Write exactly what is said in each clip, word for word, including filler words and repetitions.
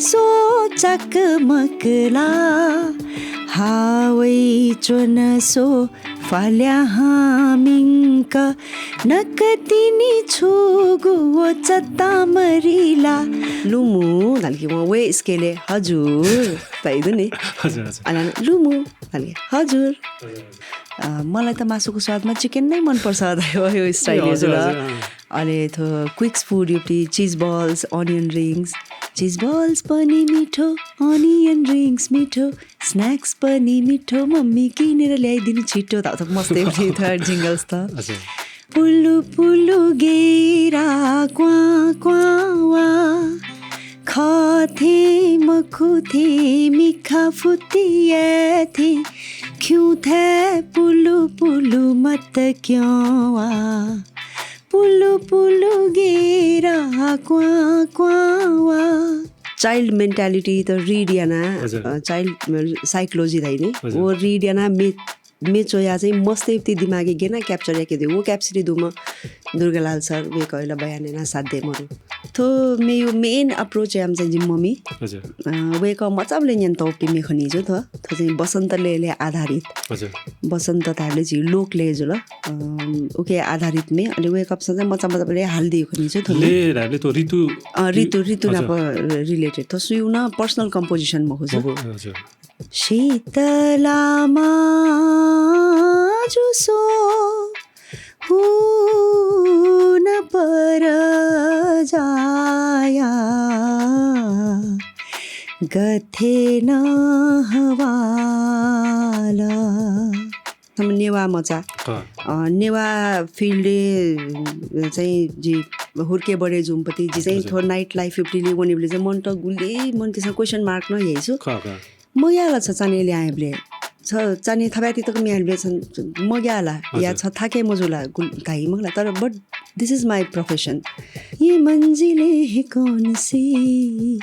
सो चकमक ला हावै च्वन सो फाल्या हामिंक नकतिनि छुगु व चतामरिला। लुमु धाल कि वं वे स्केले हजुर ताइदु नि। हजुर, हजुर। अला लुमु धाल कि हजुर। अ, मलाई त मासुको स्वादमा चिकन नै मनपर्छ धायो यो स्टाइल हजुर, हजुर। अले थो क्विक्स फुड युपट्टि चिज बल्स, अनियन रिङ्स। चिज बल्स पनि मिठो, अनियन रिङ्स मिठो, स्न्याक्स पनि मिठो, मम्मी किनेर ल्याइदिनु छिटो। त मस्तै पनि थोडा जिङ्गल्स त। हजुर। पुलु पुलु गेरा क्वां क्वां वा, खथे मखुथे मिखा फुतिये थे, खिउँथे पुलु पुलु मत क्यों वा, पुलु पुलु गेरा क्वां क्वां वा। चाइल्ड मेन्टालिटी त रिड याना, हजुर। अ, चाइल्ड, अ, साइकोलोजी धाइ नि, हजुर। वो रिड याना मे मे च्वया चाहिँ मस्तय्‌ति दिमागय् गेना क्याप्चर याके दु। वो क्याप्सिटी दुम्ह दुर्गालाल सर, वय्‌कःया बयान याना साध्य मरु। थ्व मेयु मेन अप्रोच याम चाहिँ जिमि मम्मी। हजुर। अ, वय्‌कः मचाबलय् न्यंतःपिं मे खनिजु थ्व। थ्व चाहिँ बसन्त लय्‌लय् आधारित। हजुर। बसन्त धायेबलय् झी लोक लय् जुल। अ, उके आधारित मे, अले वय्‌कःपिसं चाहिँ मचा मचाबलय् हाल दियु खनिजु थ्व मे। लय् धायेबलय् थ्व ऋतु अ, ऋतु, ऋतु हजुर। नाप रिलेटेड। थ्व सुयु नं पर्सनल कम्पोजिसन मखु जु। मखु, हजुर। शीतलामा जुसो हुन पर जाया गथे न हवाल। हम नेवा मचा। अँ। अ, नेवा फिल्डय् चाहिँ जि हुर्के बढे जुम्पति जि चाहिँ हजुर। थ्व नाइट लाइफ युपट्टि लि वनेबलय् चाहिँ मन त गुलि मन किसिम क्वेसन मार्क न याइछु। खः, खः। मग्याला छ चाने ल्यायेबलय्। छ चाने थपाय्‌ति तक म्यायेबलय् छन मग्याला। या हजुर। छ थाके मजुला गुल-, धाइ मखुला। तर but this is my profession। ये मंजिलें हैं कौन सी,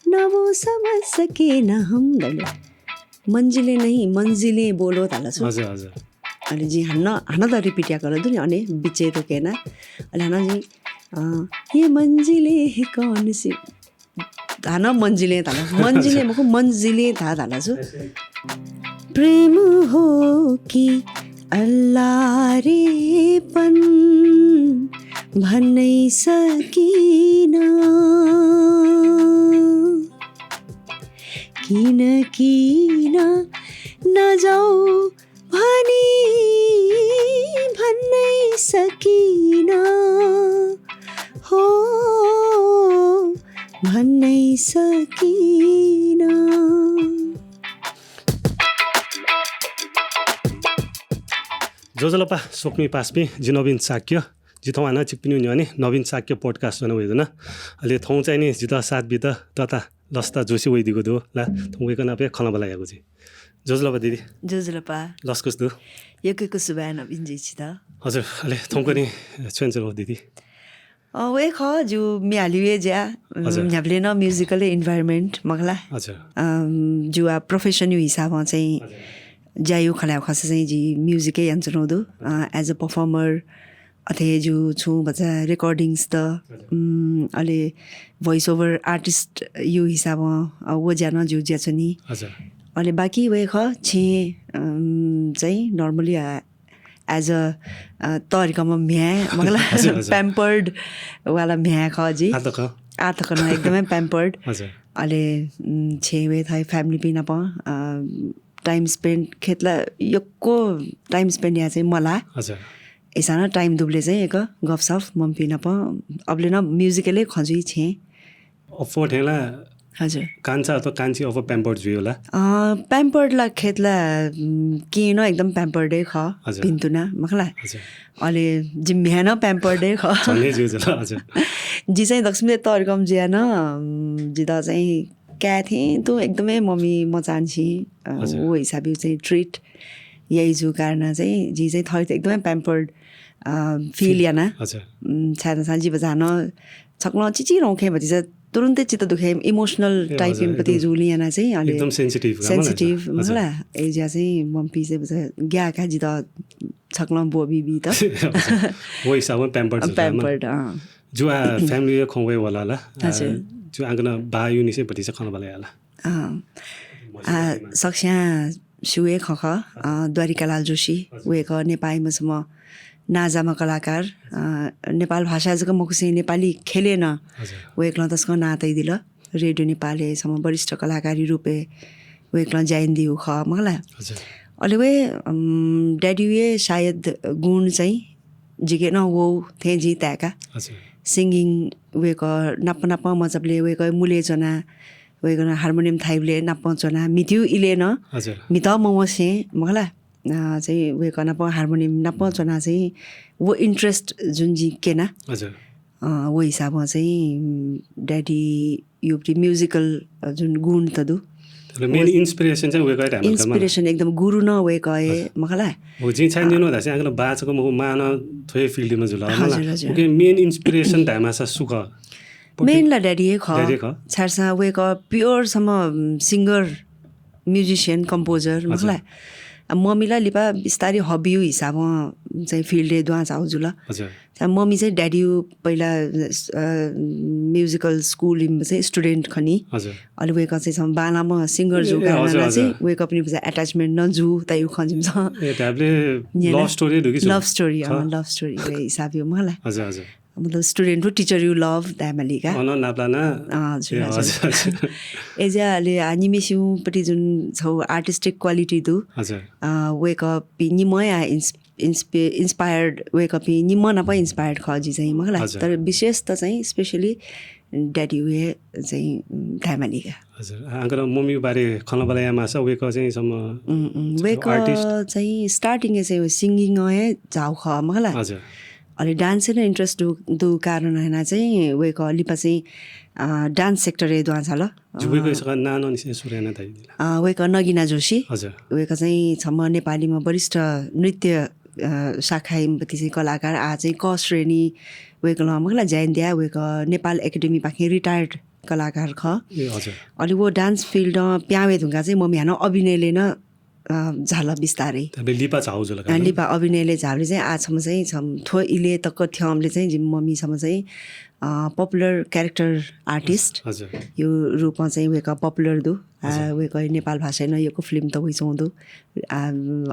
ना वो समझ सके ना हम दले। मंजिलें नहीं, मंजिलें बोलो धाला छु। हजुर, हजुर। अले जि हान्न, हान्न त रिपिट याकल दुनि अने बिचे त केना। अले हान्न जि, अ, ये मंजिलें हैं कौन सी, हानं मन्जिलें धाल। मन्जिलें मखु, मन्जिलें धा धाल छु। प्रेम हो कि अल्लारेपन भन्नै सकिन। किन, किन नजाऊ भनी भन्नै सकिन, हो, भन्नै सकिन। ज्वजलपा स्वकुमि पासापिं, जि नवीन शाक्य, जि थौं हानं छिकपिनि न्ह्यःने नवीन शाक्य पोडकास्ट ज्वना वयाच्वना। अले थौं चाहिँ नि जितः साथ बीत तता लसता जोशी वइदिगु दु ला, थौं वय्‌कः नाप हे खँल्हाबल्हा यायेगु जुइ। ज्वजलपा दिदी। ज्वजलपा। लसकुस दु। यक्व यक्व सुभाय् नवीन जि छित। हजुर, अले थौंकन्हय् छु यानाच्वनागु दिदी? अ, व हे खः, जिगु म्ये हाली वये ज्या, अ, हजुर। न्ह्याबलें नं म्युजिकल इन्भाइरोमेन्ट मखुला। हजुर। अम, जिगु आ प्रोफेसनया हिसाबं चाहिँ हजुर। ज्या यायेगु खँ ल्हायेगु खःसा चाहिँ जि म्युजिक हे यानाच्वनागु दु। अ, as a performer, अथे जु छुं भचा रेकर्डिङ्स त, हजुर। उम्, अले भोइस ओभर आर्टिस्टया हिसाबं, अ, व ज्या नं जिगु ज्याच्वनी। हजुर। अले बाकी व हे खः, छेँ, उम्, चाहिँ normally, अ, as a, अ, तःधिकःम्ह म्ह्याय्, मखुला हजुर, हजुर। Pampered वाला म्ह्याय् खः जि। आः तक। आः तक नं एकदमै pampered। हजुर। अले, उम्, छेँ व हे थः family पिं नाप, अ, time spend खेतला यक्व time spend याये चाहिँ मला। हजुर। अय्‌सां नं time दुबलय् चाहिँ यक्व गफसफ मम्हपिं नाप, अबलय् नं म्युजिकल हे खँ जुइ छेँ। अप्वः थें ला हजुर। कान्छा अथवा कान्छी अप्वः pampered जुइ होला? अ, pampered ला खेतला, उम्, केहेँ नं एकदम pampered हे खः, हजुर। भिन्तुना, मखुला। हजुर। अले जि म्ह्याय् नं pampered हे खः। झन् हे जुइ जुल, हजुर। जि चाहिँ दक्वसिबें तःधिकःम्ह जुया नं, उम्, जितः चाहिँ काय् थें तुं एकदमै मम्मी मचांनिसें, अ, हजुर। व हिसाबया चाहिँ treat याइ जूगु कारणं चाहिँ जिं चाहिँ थःत एकदमै pampered, अ, feel feel। याना। हजुर। उम्, छाय्‌धाःसा जि भचा नं छकलं चिचिधंगु खँय् भतिचा तुरुन्तै चित्त दुखे, emotional ए, type हजुर, इमिपति एकदम, जुलिं याना चाहिँ अले एकदम sensitive का, मखुला? Sensitive, हजुर। मखुला? अय्‌जुया चाहिँ मम्मी चाहिँ भचा ग्याः का जितः छकलं ब्वःबीबी त। हजुर। व हिसाबं pampered अ, जुल का, मखुला? Pampered, अँ। जु आ family या खँ वये वल ला। हजुर। अ, छु आंकन बाः यु निसें भतिचा खँल्हाबल्हा याला। अँ, आ, सकस्यां स्यू हे खँ खः, अ, द्वारिकालाल जोशी, वय्कः नेपाःयाम्ह छम्ह नांजाम्ह कलाकार, अ, नेपाल भाषा जक मखुसें नेपाली ख्यलय् नं वय्कलं तसकं नां तयादिल। रेडियो नेपालय् छम्ह वरिष्ठ कलाकारया रूपय् वय्कलं ज्या यानादीगु खः, मखु ला। हजुर। अले वय्, अम, ड्याडीया सायद गुण चाहिँ जिके नं वःगु थें जिं ताय्का। हजुर। Singing वय्कः नाप नाप मचाबलय् वय्कः मुलय् च्वना, वय्कलं हार्मोनियम थाइबलय् नाप च्वना, म्हितीगु इलय् नं, हजुर। म्हितः मवंसें, मखु ला, अ, चाहिँ वय्कः नाप हार्मोनियम नाप च्वना चाहिँ व interest जुन जिं क्यना। हजुर। अ, व हिसाबं चाहिँ, उम्, ड्याडी युपट्टि musical, अ, जुन गुण त दु। मतलब main inspiration चाहिँ वय्कः हे धायेमाल का मला। Inspiration एकदम गुरु नं वय्कः हे, हजुर। मखु ला। व जिं छाय् न्यनु धाःसा आंकन बाः जक मखु, मां नं थ्व हे field मा जुल, हजुर, मला। हजुर। OK, main inspiration धायेमाःसा सु खः? Main ला ड्याडी हे खः। ड्याडी खः। छाय्धाःसा वय्कः pure छम्ह, उम्, singer, musician, composer, मखु ला। हजुर। आ, मम्मी ला लिपा बिस्तारै hobby हिसाबं चाहिँ field य् दुहां झाःगु जुल। हजुर। आ, मम्मी चाहिँ ड्याडी पहिला, अ, musical school य् चाहिँ student खनी। हजुर। अले वय्कः चाहिँ छम्ह बांलाम्ह singer जूगु कारणं चाहिँ वय्कःपिनि भचा attachment नं जू धइगु खँ जिमिसं। ए, धायेबलय् न्यना। Love story दु कि छु? Love story, अँ, love story वय् हिसाबया, मखु ला। हजुर, हजुर। मतलब student व teacher या love धायेमाली का। अन नापलाना। अँ, हजुर, ए, हजुर। हजुर, हजुर। अय्‌जुया अले आ निम्हसिगुपट्टि जुन छगू artistic quality दु। हजुर। अ, वय्कःपिं निम्हं हे आ ins-, inspi-, inspired वय्कःपिं निम्हं नाप inspired खः जि चाहिँ, मखु ला। हजुर। तर विशेष त चाहिँ specially ड्याडी हे चाहिँ, उम्, धायेमाली का। हजुर। आ, आंकन मम्मी बारे खँल्हाबल्हा यायेमाःसा वय्कः चाहिँ छम्ह, उम्, उम्, छम्ह वय्कः artist। चाहिँ starting य् चाहिँ singing हे झाःगु खः, मखु ला। हजुर। अले dance य् नं interest दु, दु कारणं याना चाहिँ वय्कः लिपा चाहिँ, अ, dance sector य् दुहां झाल। जि वय्कःया छकः नां नं निसें सुरु याना धयादिला। अ, वय्कः नगिना जोशी। हजुर। वय्कः चाहिँ छम्ह नेपालीम्ह वरिष्ठ नृत्य, अ, शाखाया पति चाहिँ कलाकार, आ चाहिँ क श्रेणी वय्कलं, मखु ला, ज्या यानादिया। वय्कः नेपाल एकेडेमी पाखें retired कलाकार खः। ए, हजुर। अले व dance field य् प्यां वये धुंकाः चाहिँ मम्मी हानं अभिनयलय् नं, अ, झाल बिस्तारै। धायेबलय् लिपा झाःगु जुल का, अ, लिपा अभिनयलय् झाःबलय् चाहिँ आ छम्ह चाहिँ छम्ह थ्व इलय् तक थ्यंबलय् चाहिँ जिमि मम्मी छम्ह चाहिँ, अ, popular character artist, हजुर। या रूपं चाहिँ वय्कः popular दु। आ, हजुर। वय्कः नेपाल भाषाय् नं यक्व film त वइच्वंगु दु। आ,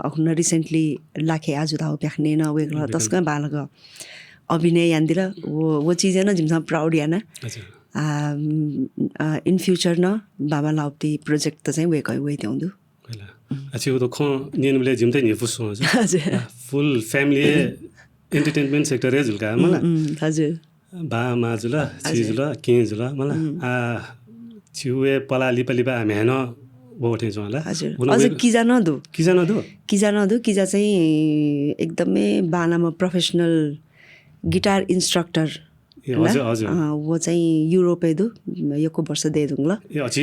अखुन recently लाखे आजु धाःगु प्याखनय् नं वय्कलं, वय्कलं तसकं बांलाक अभिनय यानादिल। व, व चिजय् नं जिमिसं proud याना। हजुर। आ, उम्, आ, in future नं बांबांलाःगु project त चाहिँ वय्कःया वयेत्यंगु दु। खला। उम्। आ, छिगु थ्व खँ न्यनेबलय् जिमित न्ह्यइपुसे च्वं। हजुर। आ, full family हे entertainment sector हे जुल का, मला? उम्, उम्, हजुर। बाः मां जुल, छि हजुर। जुल, केहेँ जुल, मला? उम्। आ, छिगु हे पलाः लिपा लिपा आ म्ह्याय् नं वःथें च्वं ला? हजुर। अझ किजा नं दु। किजा नं दु? किजा नं दु। किजा चाहिँ एकदमै बांलाम्ह professional guitar instructor ए, ला? हजुर, हजुर। अँ, व चाहिँ युरोपय् दु, यक्व वर्ष दये धुंकल। ए, अझ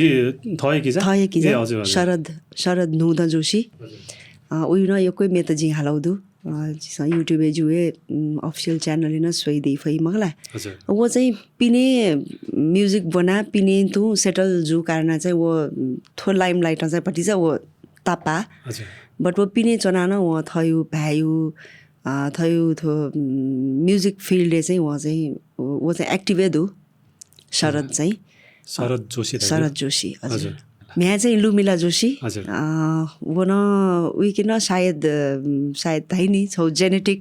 थः हे किजा? थः हे किजा। ए, हजुर, हजुर। शरद, शरद न्हूदँ जोशी। हजुर। अँ, उयो नं यक्व म्येत जिं हालागु दु। अँ, झीसं YouTube-य् जिगु हे, उम्, official channel-य् नं स्वयादी फइ मखु ला। हजुर। व चाहिँ पिने music ब्वना, पिने तुं settle जू कारणं चाहिँ व, उम्, थ्व limelight-य् चाहिँ भतिचा व तापाः। हजुर। But व पिने च्वनाः नं व थःगु भाय्‌गु, अ, थःगु थ्व, उम्, music field-य् चाहिँ व चाहिँ, व, व चाहिँ active हे दु। शरद चाहिँ। शरद जोशी दाजु। शरद जोशी, हजुर। हजुर। म्ह्याय् चाहिँ लुमिला जोशी। हजुर। अ, व नं उइके नं सायद, अ, सायद धाइ नि छगू genetic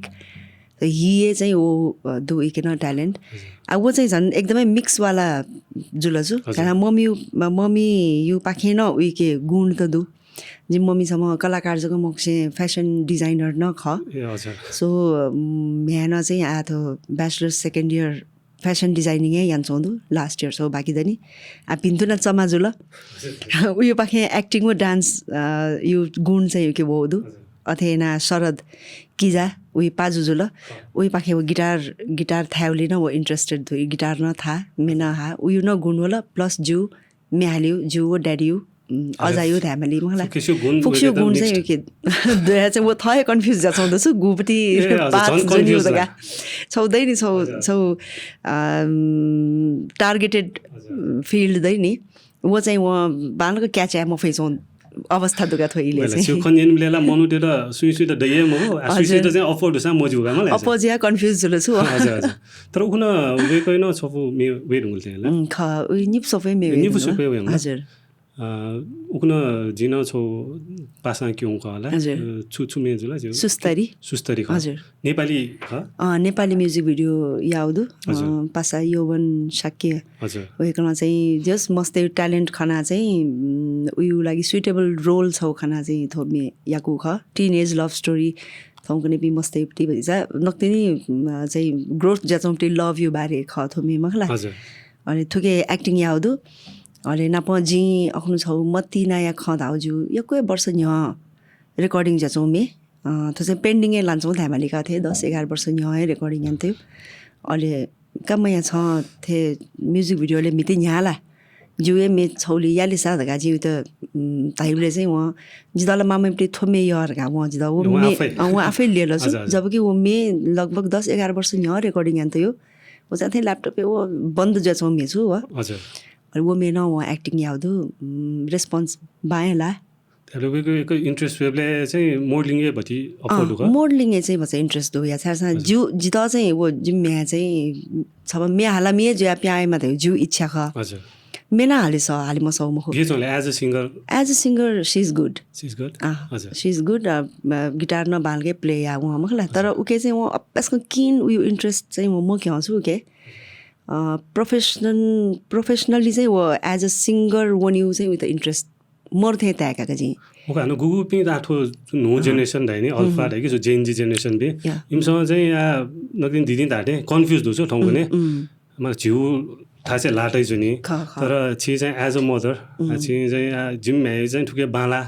त हिए चाहिँ व, अ, दु उइके नं talent। हजुर। आ, व चाहिँ झन् एकदमै mix वाला जुल जु। हजुर। कारण मम्मी, म-, मम्मी यु पाखें नं उइके गुण त दु। जिमि मम्मी छम्ह कलाकार जक मखुसें fashion designer नं खः। ए, हजुर। So, उम्, म्ह्याय् नं चाहिँ आ थ्व bachelor second year fashion designing हे यानाच्वंगु दु, last year छगू बाकी दनि। आ, भिन्तुना चमा जुल। हजुर। उयो पाखें acting व dance, अ, यु गुण चाहिँ उइके वःगु दु। हजुर। अथे यानाः शरद किजा, उइ पाजु जुल। हजुर। उइ पाखें व guitar, guitar थायेबलय् नं व interested दु। Guitar नं थाः, म्ये नं हाः, उयो नं गुण वल, plus जिउ म्ये हालेगु, जिउ व daddy-यु, उम्, अजा-यु धायेमाली मखु ला। फुक्कसिगु गुण चाहिँ उइके दया चाहिँ व थः हे confuse जुयाच्वंगु दु छु, गुपति ए, हजुर, path झन् जुनिउ confuse दका। ला। छगू दइ नि, छगु, हजुर। छगु, अम, targeted हजुर। field दइ नि। व चाहिँ व बांलाक catch याये मफइच्वंगु अवस्था दुका थ्व इले चाहिँ। खन यन मिलेला मनुतेत सुई सुई त दइए मगु, आ सुई सुई त चाहिँ अफोर्ड हुसा मजू का मला। अपोजिया कन्फ्युज जुल छु। हजुर, हजुर। तर उखुन वेकैन छपु मे वे ढुंगल चाहिँ ला। उम्, ख, उइ निप सफे मे वे निप ढुंगल। सफे वे ढुंगल। हजुर। अ, उखुन जिन छौ पासां क्यों कहला। हजुर। अ, छु, छु मे जुला ज्यू। सुस्तरी। सुस्तरी ख। हजुर। नेपाली ख? अ, नेपाली music video याउदु। हजुर। अ, पासा यौवन शाक्य। हजुर। वेकलं चाहिँ जस मस्तै talent खना चाहिँ, उम्, उयु लागि suitable role छौ खना चाहिँ थो मे याकु ख। Teenage love story थौंकने पि मस्तै पति भइजा। नक्तिनी, अ, चाहिँ growth ज्याचौं पति love यु बारे ख थो मे मखला। हजुर। अले थुके acting याउदु। अले नाप जिं अखुनु छौ मतिनाया ख धाउ ज्यू। यक्वे वर्ष न्ह्यः recording ज्याचौं मे। अ, थो चाहिँ pending ए लान्छौं धायेमालिका थे दस एघार वर्ष न्ह्यः हे recording यान्तयु। अले कामया छ थे music video ले मिति न्ह्याला। ज्यू ए मे छौली यालिसा धका ज्यू त, उम्, धाइबले चाहिँ व जिदल मामयपति थो मे यर का व जिदल व मे, आफै। अ, व आफै लेल छु। हजुर, हजुर। जबकि व मे लगभग दस एघार वर्ष न्ह्यः recording यान्तयु। व चाहिँ थे laptop ए व बन्द ज्याचौं मे छु व। हजुर। अले व मे न व acting याउदु, उम्, response बायला। अले वेक, वेक interest वेबले चाहिँ modeling ए भति अ, अफोर्ड का? Modeling ए चाहिँ भचा interest दु या। छासा हजुर। ज्यू, जित चाहिँ व जिम म्या चाहिँ छबा म्या हाला म्या ज्यू या प्याए मा धयु ज्यू इच्छा ख। हजुर। मेना हाले स, हाले मसौ मखु। गे चौंले as a singer? As a singer, she is good। She is good? अ, हजुर। She is good, अ, अ, guitar न बालके play या व मखला। तर हजुर। उके चाहिँ व अप्यासक keen उयु interest चाहिँ व म क्याउ छु उके। अ, profession, professionally चाहिँ व as a singer वनिउ चाहिँ उइत interest मरु थें ताय्‌का का जिं। ओके, हानं गुगुपिं त आः थ्व न्हू अँ। Generation धाइ नि, हम्म, अल्फा हम्म। धाइ कि, जो Gen Z generation बे। या। इमिसं चाहिँ आ, नकदिन दिदिं धाटे confuse दु छु थौंकने। उम्, उम्। माने झिउ थासे लाटै जुनि। ख, ख। तर छि चाहिँ as a mother, उम्। आ, छि चाहिँ आ, जिम म्याइ चाहिँ थुके बांला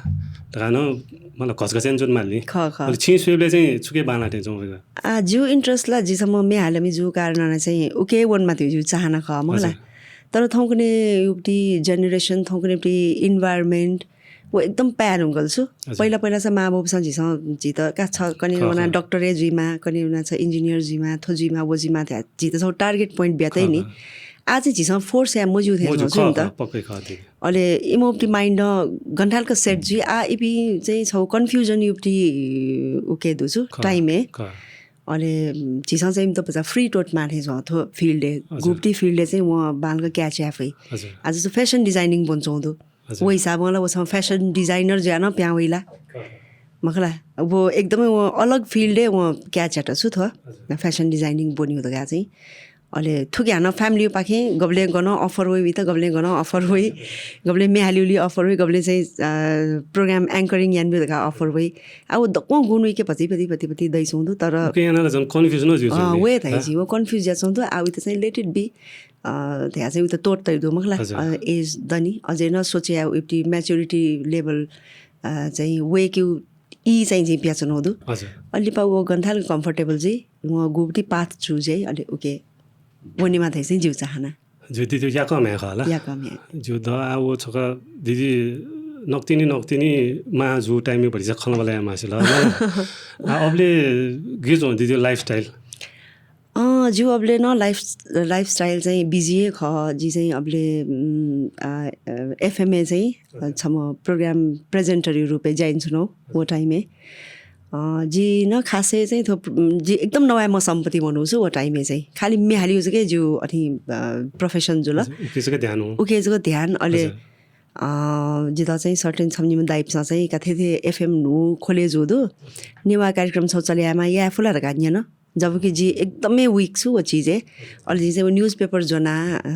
धकान, मतलब, घसघसेन जुन माली। ख, ख। मतलब, छि स्वेबले चाहिँ छुके बांला थें चाहिँ आ, जिउ interest ला जिसम्म मे हालमि जु कारण चाहिँ उके वन माथि जु चाहना ख, मला। हजुर। तर थौंकने युवती generation, थौंकने युवती environment, वो एकदम प्यार हुंगल छु। हजुर। पहिला, पहिला स मां बाबुसं झीसं, झीत का छ, कने ख, वना ख। Doctor ए जुइमा, कने वना छ engineer जुइमा, थो जुइमा, वो जुइमा, झीत छौ target point ब्यातै ख, नि। ख। आज झीसं force या मजु थे मजु, छु ख, नि त। ख, पक्कै ख, ठीक। अले इमोपटी mind गन्थालक set जुइ, आ, इपि चाहिँ छौ confusion युपटी उके दु छु, ख, time ए। ख। अले झीसं चाहिँ इमत पचा free तोत माथे जुवा थो field ए, हजुर। गुप्ती field ए चाहिँ व बालक catch या फै। हजुर। आज चाहिँ fashion designing बन चौं दु। हजुर। वो हिसाब वाला वो छौ fashion designer ज्यान प्यां वइला। ख। मखला, वो एकदमै वो अलग field ए वो catch यात छु थो। हजुर। Fashion designing बन्यु दगा चाहिँ। अले थुके हानं family पाखें गबलें गनं offer वइ, वित गबलें गनं offer वइ, गबलें म्याहालिउलि offer वइ, गबलें चाहिँ, अ, program anchoring यानबि धका offer वइ। आ, वो दक्वं गुण वइके पति, पति, पति, पति दै चौं दु, तर उके यानाला झन confuse न जिउ अ, चौं दु। वे थाइ हाँ? जि, वो confuse या चौं दु, आ, वित चाहिँ let it be, अ, ध्या चाहिँ वित तोट तइ दु, मखला, हजुर। अ, age दनि, अझै न सोचे या, इप्टी maturity level, अ, चाहिँ वे क्यु ई चाहिँ जिं प्याचनो दु। हजुर। अलिपा वो गन्थाल comfortable जि, वो गुप्ती path choose याइ, अले उके वनेमा थाइ चाहिँ जिउ चाहना। ज्यू दिदी, याकः म्ह्याय् खः ला? याकः म्ह्याय्। ज्यू द, आ, वो छकः दिदी नकतिनि, नकतिनि मां जू time भतिचा खँल्हाबल्हा याये मास्ति ला। आ, अबले गे च्वं दिदी lifestyle? अँ, ज्यू अबले न life, lifestyle चाहिँ busy हे खः। जि चाहिँ अबले, उम्, आ, अ, F M ए चाहिँ, अ, हजुर। छम्ह program presenter यु रूपे ज्या यानाच्वना, वो time ए। अ, जि न खासै चाहिँ थ्व, जि एकदम नवाये मसम्पत्ति वनु छु वो time ए चाहिँ। खालि म्ये हालिउ जक ज्यू अथि, अ, profession जुल। हजुर, उके जक ध्यान हो। उके जक ध्यान, अले, हजुर। अ, जित चाहिँ certain छम्ह निम्ह दाइपिसं चाहिँ का थेथे F M न्हू खोले जू दु। नेवाः कार्यक्रम छौ चले यायेमा याये फु ला धका न्यन। जबकि जि एकदमै weak छु वो चिज ए। अले जि चाहिँ वो newspaper ज्वना, अ,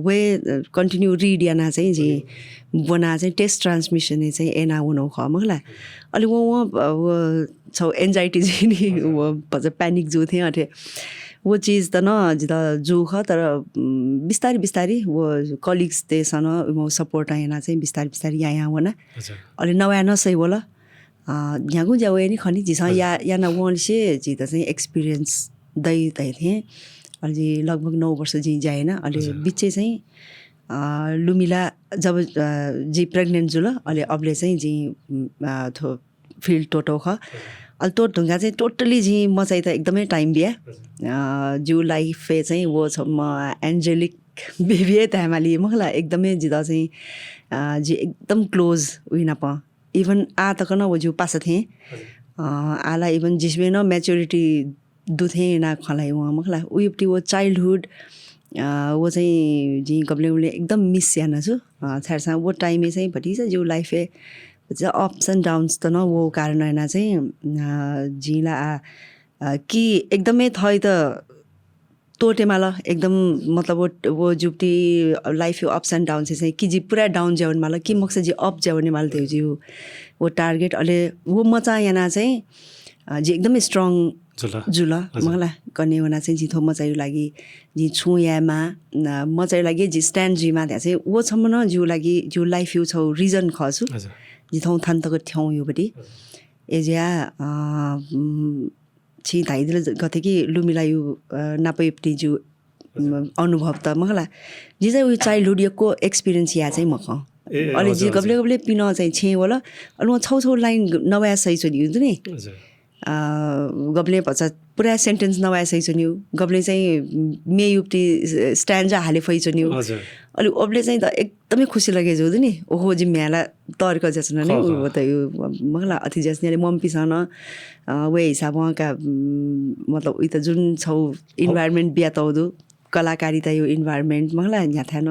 वे, अ, continue read याना चाहिँ जि ब्वना चाहिँ test transmission ए चाहिँ याना वनौ खः मखला। अले वो, वो, अ, वो छौ anxiety जुइ नि, हजुर। वो भचा panic जू थें अथे। वो चिज त न जित जू खः, तर, उम्, बिस्तारी बिस्तारी वो colleagues तेसन उमौ support याना चाहिँ बिस्तारी बिस्तारी याया वना। हजुर। अले नवाये न सही वल। अ, न्ह्यागु ज्या वये नि खनि, झीसं हजुर। या, याना वंलिसे झीत चाहिँ experience दइ धइ थें। अले जि लगभग नौ वर्ष जि ज्या याना। अले हजुर। बिचे चाहिँ, अ, लुमिला जब, अ, जि pregnant जुल, अले अबले चाहिँ जि, उम्, अ, थ्व field तोतौ खः। अले तोत धुंका चाहिँ totally जि मचाइत एकदमै time बिया। हजुर। अ, जिउ life ए चाहिँ वो छम्ह angelic baby ए धायेमाली मखला, एकदमै जित चाहिँ, अ, जि एकदम close उइनाप। even आ तक नं व जिउ पासा थें। अ, आला even जिसबे नं maturity दु थें याना खँ ल्हाइ वं मखला। उयुपति व childhood, अ, व चाहिँ जिं गबलें गबलें एकदम miss याना छु। अ, छाय्‌धाःसा व time-य् चाहिँ भतिचा जिउ life-य् भतिचा ups and downs त नं व कारण याना चाहिँ, अ, जिं ला आ, अ, कि एकदमै थःइत त्वःते माल, एकदम मतलब व, व जुप्ति life-यु ups and downs-य् चाहिँ कि जि पुरा down ज्यावने माल, कि मखुसा जि up ज्यावने माल धइउ जिउ व target। अले व मचां याना चाहिँ, अ, जि एकदमै strong जुल। जुल, हजुर। मखला, कने वना चाहिँ जि थ्व मचायु लागि जि छुं यायेमा, न, मचायु लागि जि stand जुइमा ध्या चाहिँ व छम्ह नं जिउ लागि, जिउ life-यु छौ reason खः छु। हजुर। जि थौं थन तक थ्यौं युबटी। हजुर। एज्या, अ, उम्, छि धाइदिल गथे कि लुमिलायु, अ, नापयुप्ति जु, हजुर। उम्, अनुभव त मखला। जि चाहिँ उयो childhood यक्व experience या चाहिँ मखं। ए, ए, अले हजुर, जि हजुर। गबले गबले पिन चाहिँ छेँ वल। अले व छौ छौ line नवाया सही च्वनिउ दु नि। हजुर। अ, गबले भचा पुरा sentence नवाया सही च्वनिउ। गबले चाहिँ मेयुप्ति stanza हाले फै च्वनिउ। हजुर। अले ओबले चाहिँ त एकदमै खुसी लगे जु दु नि। ओहो, जि म्ह्याला तरिक ज्याचन नि, खः, खः। उ त यु, मखला अथि ज्याचन नि, अले मम्पिसं न, अ, वे हिसाबं का, उम्, मतलब उइत जुन छौ environment बिया तौ दु, कलाकारिता यु environment, मखला न्ह्याथाय् न,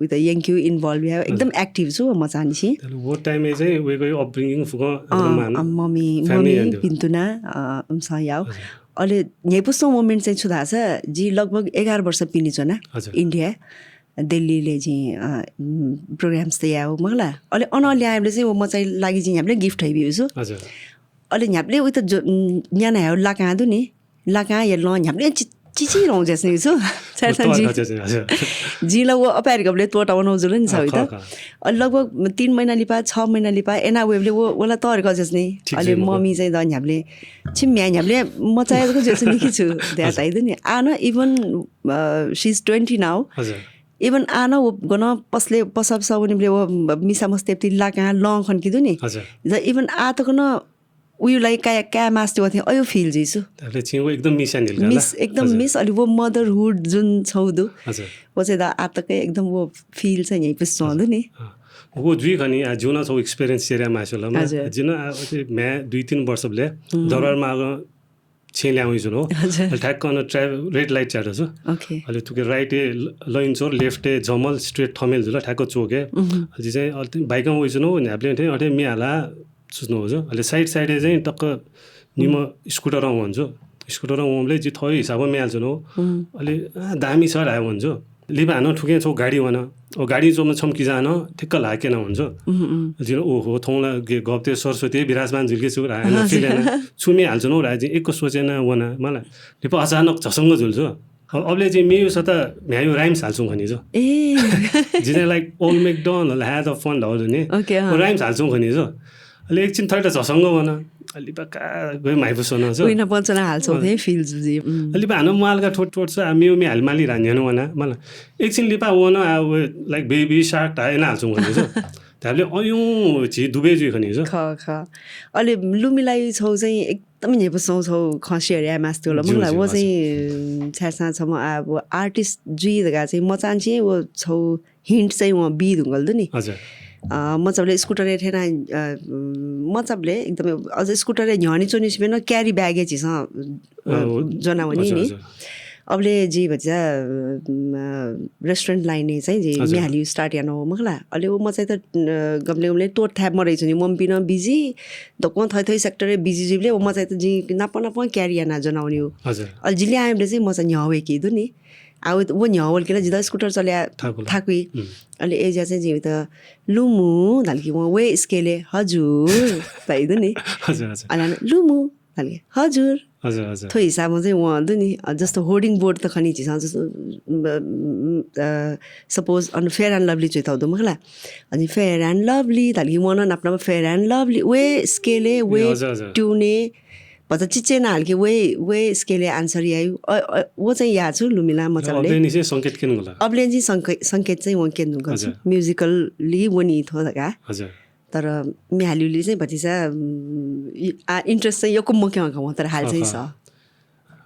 उइत यंक्यु involve या, हजुर। एकदम active छु मचानिसि। अले वो time-य् चाहिँ वेगु upbringing फुकं अ, एकदम मान, अ, मम्मी, family मम्मी यान्दु। पिन्तुना, अ, उमसं याउ। हजुर। अले न्ह्यइपुसं moment चाहिँ छु धासा, जि लगभग एघार वर्ष पिने च्वना, हजुर। India। दिल्लीले जिं, अ, उम्, programs त याउ मखला। अले अन ल्यायबले चाहिँ व मचाइ लागि जिं न्ह्याबले gift हैबिउ छु। हजुर। अले न्ह्याबले उइत जो, उम्, न्याना ह्याउ लाकां दु नि। लाकां यलं न्ह्याबले चि-, चिचिरौं ज्यासनि छु। सायद तोर जिं, खा ज्यासनि, हजुर। जिं ल व अपाय्‌धुंकाबले त्वःता वनौ जुल नि अ, छ उइत। खः, खः। अले लगभग तीन महिना लिपा, छ महिना लिपा एना वेबले व, वला तोर खा ज्यासनि। ठीक अले जुइ मखु। मम्मी चाहिँ द न्ह्याबले, छि म्ह्याय् न्ह्याबले मचाया जक ज्यासनि कि छु, द्या हजुर। ताइ दु नि। आ न even, अ, she is twenty now। हजुर। Even आ न व गन पसले, पसब सवनिबले व मिसा मस्तेप्ति लाकां लं खन कि दु नि। हजुर। ज even आ तक न उयु लागि काया, काया मास्ति वथे अयु feel जुइसु। तबले छिं व एकदम miss यानिल का ला? Miss, एकदम हजुर। Miss, अले व motherhood जुन छौ दु। हजुर। व चाहिँ द आ तक एकदम व feel चाहिँ न्ह्यइपुस च्वं दु नि। अँ। व जुइ खनि, आ, जिउ न छौ experience share याये मास्ति वल। हजुर। जिन आ, अथे म्ह्याय् दुई तीन वर्ष बले हम्म। दरबार मार्ग छेँ ल्याउँ जुल हो। हजुर। अले ठ्याक्क अन ट्राफ-, red light च्यात छु। OK। अले थुके right-य् ल-, लैन च्वर, left-य् जमल, straight थमेल जुल, ठ्याक्क चोके। उहुँ। अले जि चाहिँ अले bike-ं वइच्वनु, न्ह्याबलें थें अथे म्ये हाला सुच्नु हो जु। अले side side-य् चाहिँ टक्क निम्ह scooter-ं वंजु। Scooter-ं वंबलय् जि थःगु हिसाबं म्ये हालाच्वनु। उहुँ। अले, आ, दामी छ धाये वंजु। लिपा हानं थुकें छौ गाडी वन। ओ गाडी च्वंम्ह छम्ह किजां नं ठिक्क ल्हाः क्यना वंजु। उहुँ, उहुँ। जिं ओहो, थौं ला गे गब्ते सरस्वती विराजमान जुल कि छु रा, हजुर। Feel याना। छु म्ये हालाच्वनु रा, जिं एक्क सोचे याना वना, मला। लिपा अचानक झसंग जुल जु। अ-, अबले जिं म्येयु सता म्ह्यायु rhymes हालाच्वं खनि जु। ए। जिं like Old MacDonald had a farm धाउ नि। OK, अँ। ओ rhymes हालाच्वं खनि जु। अले एकछिन थःत झसंग वन। अले लिपा का गयो म्हाइपुस वन जु। उइना पञ्चना हालाच्वं अँ। थें feel जु जि। उम्। अले लिपा हानं म्वालका थोट थोट छ, आ, म्येयु म्ये हाले माली रा न्ह्यनु वना, मला। एकछिन लिपा वन, आ, व, like Baby Shark धाये याना हालाच्वं खनि जु। धाबले अयुं झी दुबे जुइ खनि जु। ख, ख। अले लुमिलायु छौ चाहिँ एकदम न्ह्यइपुसं छौ खँ share याये मास्ति वल। जु, मला, जु, व हजुर। चाहिँ, अ, छाय्‌धाःसा छम्ह, आ, व artist जुइ धका चाहिँ मचांनिसें व छौ hint चाहिँ वं बी धुंकल दु नि। हजुर। अ, मचाबले scooter-य् थेना, अ, मचाबले एकदमै अझ scooter-य् न्ह्यःने च्वनिसिबें नं carry bag-य् झीसं, अ, अ, ज्वना वनी हजुर, नि। हजुर। अबले जि भचा, अ, restaurant line-य् चाहिँ जि हजुर। म्ये हालियु start याना हो मखला। अले व मचाइत, अ, गबलें गबलें त्वःत थाय् मदइच्वनी। मम्पिं नं busy, दक्वं थै थै sector-य् busy जुइबले व मचाइत जि नाप नाप carry याना ज्वना वनी हो। हजुर। अले जि ल्याहां वइबले चाहिँ मचा न्ह्यः वय्‌की दु नि। आ, व, व न्ह्यः वल कि ला जितः scooter चल्या थाकुल। थाकुइ। उम्। अले एज्या चाहिँ जिमित लुमु धाल कि वं वे scale-य् हजुर धाइ दु नि। हजुर, हजुर। अले हानं लुमु धाल कि हजुर। हजुर, हजुर। थ्व हिसाबमा चाहिँ वं दु नि, अ, जस्तो hoarding board त खनि झीसं जस्तो, उम्, उम्, अ, suppose अन Fair and Lovely च्वइथाउ दु मखला। अनि Fair and Lovely धाल कि वं नं नाप नाप Fair and Lovely, वे scale-य्, ए, वे हजुर, हजुर। Tune-य्, भचा चिचेना हाल कि वे, वे scale-य् answer यायु। अ, अ, व चाहिँ याः छु लुमिला मचाबले। अबलेंनिसें संकेत क्यनेगु ला? अबलेंनिसें संके-, संकेत चाहिँ वं क्यनेगु हजुर। Musically वनी थ्व धका। हजुर। तर म्ये हालिउलि चाहिँ भतिचा, उम्, इ-, आ, interest चाहिँ यक्व मक्यं का वं, तर हाल अ, चाहिँ अ। स।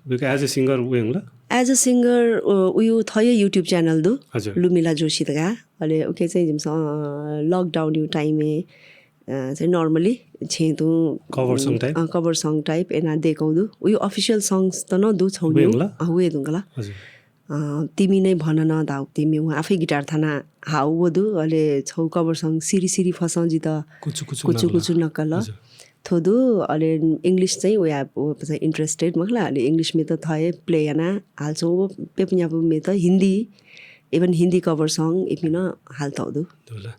Because as a singer वयेगु ला? As a singer, अ, उयु थःगु YouTube channel दु, हजुर। लुमिला जोशी धका। अले उके चाहिँ जिमिसं, अ, lockdown-यु time-य् चाहिँ normally छेँ तुं cover song type? अँ, cover song type याना दय्‌कौ दु। उयो official songs त नं दु छौ वये नि। धुंकल? अँ, वये धुंकल। हजुर। अँ, तिमी नै भन न धाउ तिमी, उहाँ आफै guitar थाना हाउ व दु। अले छौ cover song सिरी सिरी फसं जित कुचु कुचु कुचु नकल। कुचु नकल। हजुर। थो दु। अले English चाहिँ वया, व चाहिँ interested मखला। अले English मे त थए play याना हालछौ, व पेपुन्यापु मे त हिन्दी, even हिन्दी cover song इपिं नं हालतौ दु। धुला।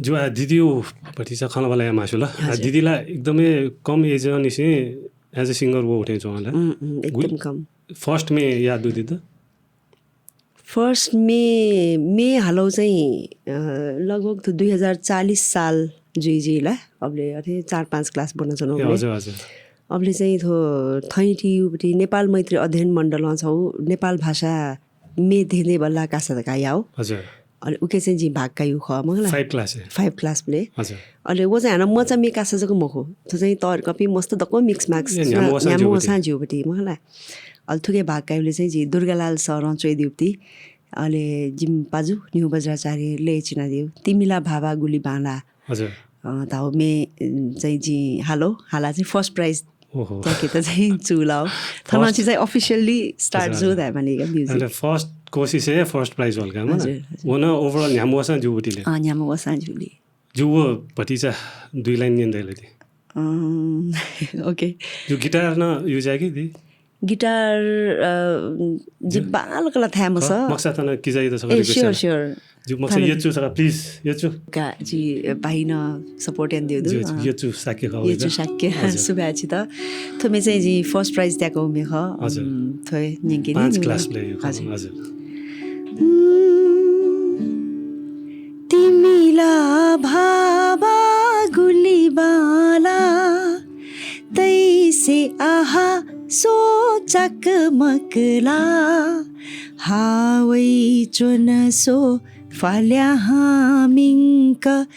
जु आ दिदी उ भतिचा खनाबला या मासु ल। आ हजुर। दिदीला एकदमै कम age निसें as a singer वो उठे चुला। उम्, उम्, एकदम गुइ-, कम। First मे याद दु दिदी? First मे, मे हालौ चाहिँ, अ, लगभग त दुई हजार चालिस साल जुइ जुइ ला। अबले अथे चार पाँच class बन चनो ए, अबले। हजुर, हजुर। अबले चाहिँ थो थैटी उपटी नेपाल मैत्री अध्ययन मण्डलं छौ नेपाल भाषा मे धेंधें बल्ला कासा धका याउ। हजुर। अले उके चाहिँ जि भाग कायु ख मखला। Five class ए? Five class बले। हजुर। अले वो चाहिँ हाना मचा मे कासा जक मखु। थो चाहिँ तर कपि मस्त दक्व mix max ए, न्यामो वसां न्यामो ज्यूबटी। वसां ज्यूबटी मखला। अले थुके भाग कायुले चाहिँ जि दुर्गालाल सरं च्वइदिउबटी। अले जिम पाजु निहु बज्राचार्य ले चिना दिउ। तिमिला भाबा गुली बांला। हजुर। अ, धाउ मे, अ, चाहिँ जि हालो, हाला चाहिँ first prize ओहो। त्याके त चाहिँ चुलाउ। थन first छि चाहिँ officially start हजुर, जु हजुर। धाइ माने का music। अले first कोसिस हे first prize होल का, हजुर, हजुर। वो न overall न्यामो वसां ज्यूबटी ले। अँ, न्यामो वसां ज्यूली। जु वो भतिचा दुई line न्यन दैले दि। अँ, OK। जु guitar न use याकी दि? Guitar, अ, जि जु? बांलाक ला थाय् मस। अ, मक्सा तन किजा यता सका ए, रिक्वेस्ट sure, याला। Sure। जु मक्सा थाय् यचु सका, please, यचु। का, जि, अ, भाइ न support यान दिउ दु, जु, अ, यचु शाक्य खः यचु वइदा। शाक्य, हजुर। सुभाय् छित। थुमे चाहिँ जि first prize त्याकौ मे ख, हजुर। अम, थ्वय् न्यंके नि पाँच नि class बले यो खः, हजुर। हजुर। तिमिला भाबा गुली बांला, तैसे आहा सो चकमकला, हावै च्वन सो फाल्या हामिंक,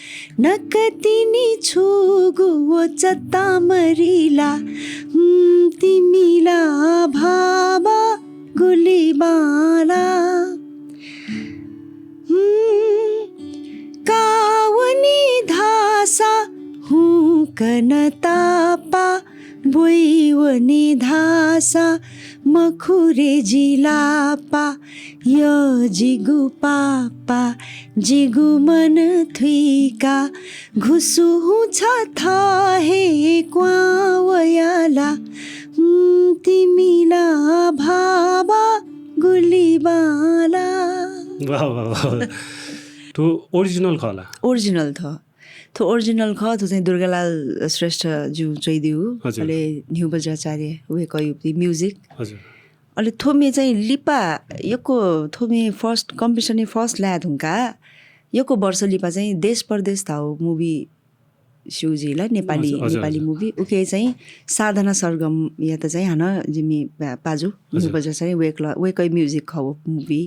नकतिनि छुगु वो चतामरिला, हम्म, तिमिला भाबा गुली बांला। हम्म, कावनी धासा हुकन तापा, ब्वइवनी धासा मखुरे जिलापा, य जिगु पापा, जिगु मन थुइका, घुसु हुँछ थहे क्वां वयाला, हम्म, तिमिला भाबा गुली बांला। वाह, वाह, वाह। थ्व original खः ला? Original थ। थ्व original खः, थ्व चाहिँ दुर्गालाल श्रेष्ठ ज्यू च्वइदिउ, हजुर। अले न्ह्यू बज्राचार्य वय्‌कःयु music। हजुर। अले थ्व मे चाहिँ लिपा यक्व थ्व मे first competition ए first लाये धुंका यक्व वर्ष लिपा चाहिँ देश परदेश धाउ movie स्यू जिला नेपाली, हजुर, हजुर, नेपाली हजुर। Movie। उके चाहिँ साधना सरगमयात चाहिँ हानं जिमि पा-, पाजु, हजुर। न्ह्यू बज्राचार्य वय्‌कःया, वय्‌कःया music खः व movie।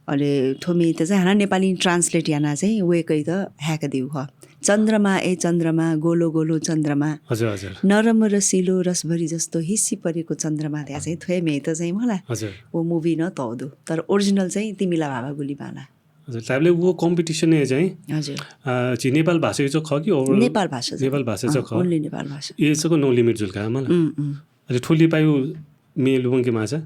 अले थ्व मेत चाहिँ हानं नेपाली translate याना चाहिँ वय्‌कःयात हाय्‌कादिउ खः। चन्द्रमा ए चन्द्रमा, गोलो गोलो चन्द्रमा। हजुर, हजुर। नरम रसिलो रसभरी जस्तो हिस्सी परेको चन्द्रमा धया चाहिँ थ्व मेत चाहिँ मला। हजुर। व movie न तौ दु। तर original चाहिँ तिमिला भाबा गुली बांला। हजुर, ताबले वो competition ए चाहिँ, हजुर। अ, झी नेपाल भाषा यो चाहिँ खः कि overall? नेपाल भाषा चाहिँ। नेपाल भाषा चाहिँ अँ, खः। Only नेपाल भाषा। ए चाहिँ No Limit जुल का मला। उम्, उम्। अले थ्व लिपायु मे लुमंके माछा?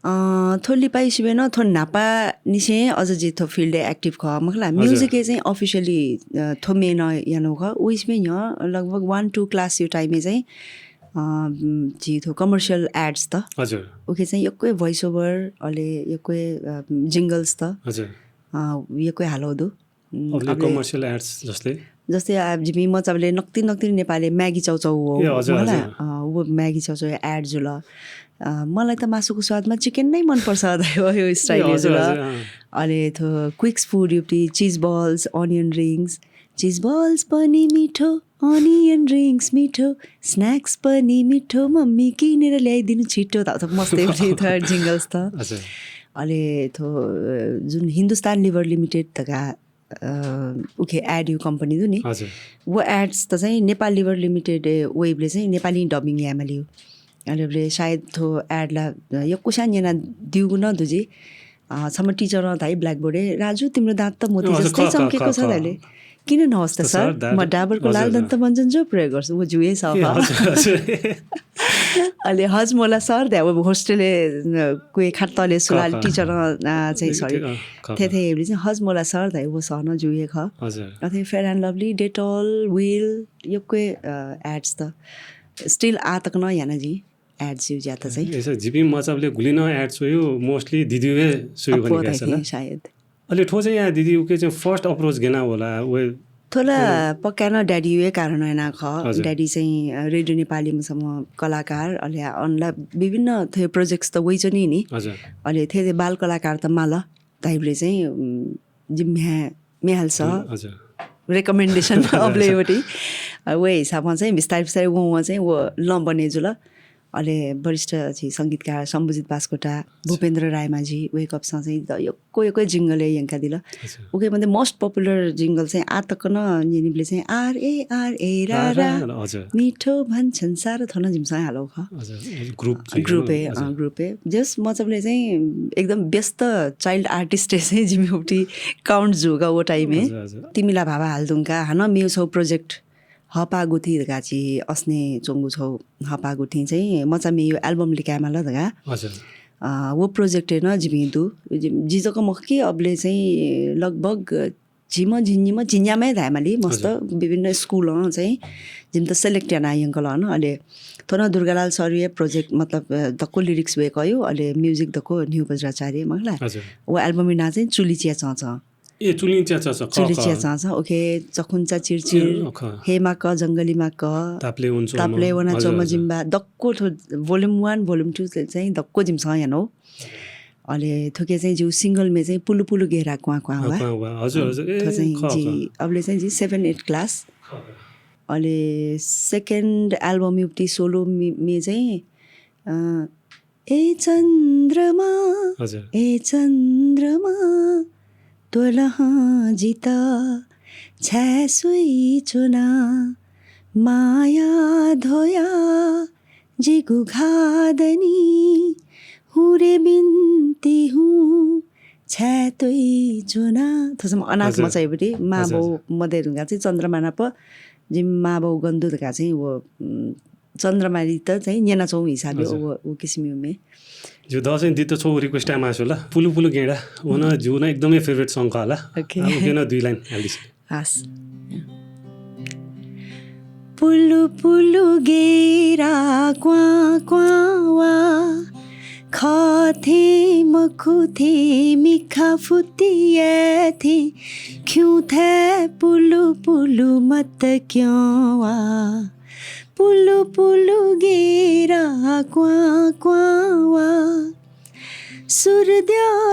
अ, थ्व लिपायु सिबें न थ्व न्हापा निसें अझ जि थ्व field ए active खः मखला। हजुर। Music ए चाहिँ officially, अ, थ्व मे न यानु खः। उइ सिबें न्ह्यः लगभग one two class यु time ए चाहिँ, अ, जि थ्व commercial ads त। हजुर। उके चाहिँ यक्व voice over, अले यक्व, अ, jingles त। हजुर। अ, यक्व हालौ दु। उम्, अबले अबले commercial ads जस्तै? जस्तै, आ, जिमि मचाबले नक्ति नक्ति नेपाली Maggi चाउचाउ हो, ए, हजुर, होला? हजुर। अ, वो Maggi चाउचाउ ad जुल। अ, मलाई त मासुको स्वादमा chicken नै मनपर्छ, धाइ हो, यो style ए, हजुर, जुल। हजुर, अँ। अले थ्व Quick's Food युक्ति, cheese balls, onion rings, cheese balls पनि मिठो, onion rings मिठो, snacks पनि मिठो, मम्मी किनेर ल्याइदिनु छिटो, त, त मस्तै उठे थ्व jingles त। हजुर। अले थ्व, अ, जुन Hindustan Lever Limited धका अ, उखे ad यु company दु नि। हजुर। वो ads त चाहिँ Nepal Lever Limited ए वइबले चाहिँ नेपाली dubbing यायेमालियु। अले बले सायद थ्व ad ला, अ, यक्वस्यां न्यना दिउगु न दुजी। अ, छम्ह teacher धाइ blackboard ए, "राजु, तिम्रो दाँत त मोती ए, हजुर, जस्तै खः, खः, चम्केको खः, छ," खः। धाइले। किन नहोस् त सर, म डाबरको लाल दन्त मञ्जन जो प्रयोग गर्छु, व ज्यू हे सः। अले हज मोला सर धाये, व होस्टेलय् क्वय् खात तले सुलाल टिचर चाहिँ, सरी, थे थे एबली चाहिँ हज मोला सर धाये, व सः नं ज्यू हे खः। अथे Fair and Lovely, Dettol, Wheel, यक्व ads त still आ तक नं याना जिं ads use यात चाहिँ। जिपिं मचाबले गुलि नं ads स्वयु, mostly दिदिउ हे स्वयु भनिका सायद। अले थ्व चाहिँ या दिदी उके चाहिँ first approach गेना होला, वे थोला पक्का न daddy वे कारण याना खः। Daddy चाहिँ रेडियो नेपालीमा सम्म कलाकार, अले अनला विभिन्न थे projects त वइचनी नि। अले थे बाल कलाकार त माल धाइबले चाहिँ जिम्ह्या म्याहाल स recommendation अबले वटी। वे हिसाबमा चाहिँ बिस्तारै बिस्तारै वं वं चाहिँ व लम्बने जुल। अले वरिष्ठ झी संगीतकार शम्भुजित बास्कोटा, भूपेन्द्र रायमाझी, वेकअपसं चाहिँ यक्व यक्व jingle यंकादिल। उके मध्ये most popular jingle चाहिँ आ तक न न्यनिबले चाहिँ आर ए आर ए रा रा, मिठो भन्छन् सारा, थन जिमसं हालो ख। Group group ए। Just मचाबले चाहिँ एकदम व्यस्त child artist चाहिँ जिमि उटी count जुगा वो time ए। तिमिला भाबा हालदुंका हान मेउ छौ project हपागुथि धकाः छि असने च्वंगु छौ। हपागुथि चाहिँ मचा मेयु album लिकाय् माल धकाः। व project न जिमि दु। जि जक मखु कि अबले चाहिँ लगभग झिम झिन्निम झिन्यामे धायमाली मस्त विभिन्न school अ चाहिँ जिमत select याना यंकल न। अले थोन दुर्गालाल सरया project मतलब दक्को lyrics वेकयु, अले music दक्को न्यू बज्राचार्य मखला। व album ना चाहिँ चुली चिया चंच। ए, चुलिं च्याचाचा, ख, चुलिं ख। च्याचाचा, ओके, चखुन्चा चिरचिर, ए, ख। हे माक, जंगली माक, तापले वना तापले वना चोमा जिम्बा, दक्को थ्व volume one, volume two चाहिँ दक्को जिमसं यानो। अले थुके चाहिँ जिउ single मे चाहिँ पुलु पुलु गेरा क्वां क्वां वा। क्वां वा, हजुर, हजुर, ए, थ्व चाहिँ ख, जि, ख। अबले चाहिँ जि seven eight class। ख, ख। अले second album युक्ति solo मे, मे चाहिँ, अ, ए चन्द्रमा, हजुर। ए चन्द्रमा, त्वलहं जित छाय् स्वइच्वना, माया धोया जिगु घादनी, हुरे बिन्ती हुँ छाय् त्वइच्वना। थसम अनाथ हजुर। मचाइबटी, मा हजुर, बौ हजुर। मदे धुंका चाहिँ चन्द्रमा नाप जिम मा बौ गन्दु धका चाहिँ व, उम्, चन्द्रमाली त चाहिँ न्यनाच्वंगु हिसाबले हजुर। व, व किसिमयु मे। ज्यू, द चाहिँ दित छौ request आय् मासु ला। पुलु पुलु गेडा, व न ज्यू न एकदमै favourite song खः ला। ओके। आ, उके न दुई line हालिदिस। हस्। पुलु पुलु गेरा क्वां क्वां वा, खथें मखुथें मिखा फुतियाथें, खिउँथाय् पुलु पुलु मत क्यं वा। पुलु पुलु गेरा क्वां क्वां वा। सूर्य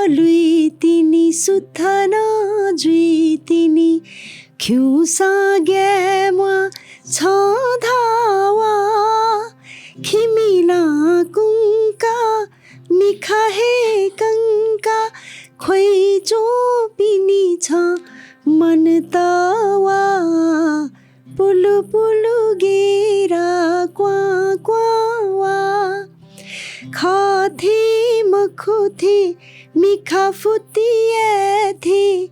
लुइतिनि सुथना जुइतिनि खिउँसां ग्याये म्वाः छं धावा। खिमिलां कुंका मिखा हे कंका ख्वइच्वंपिनि छं मन तवा। पुलु पुलु गेरा क्वां क्वां वा। खथें मखुथें मिखा फुतियाथें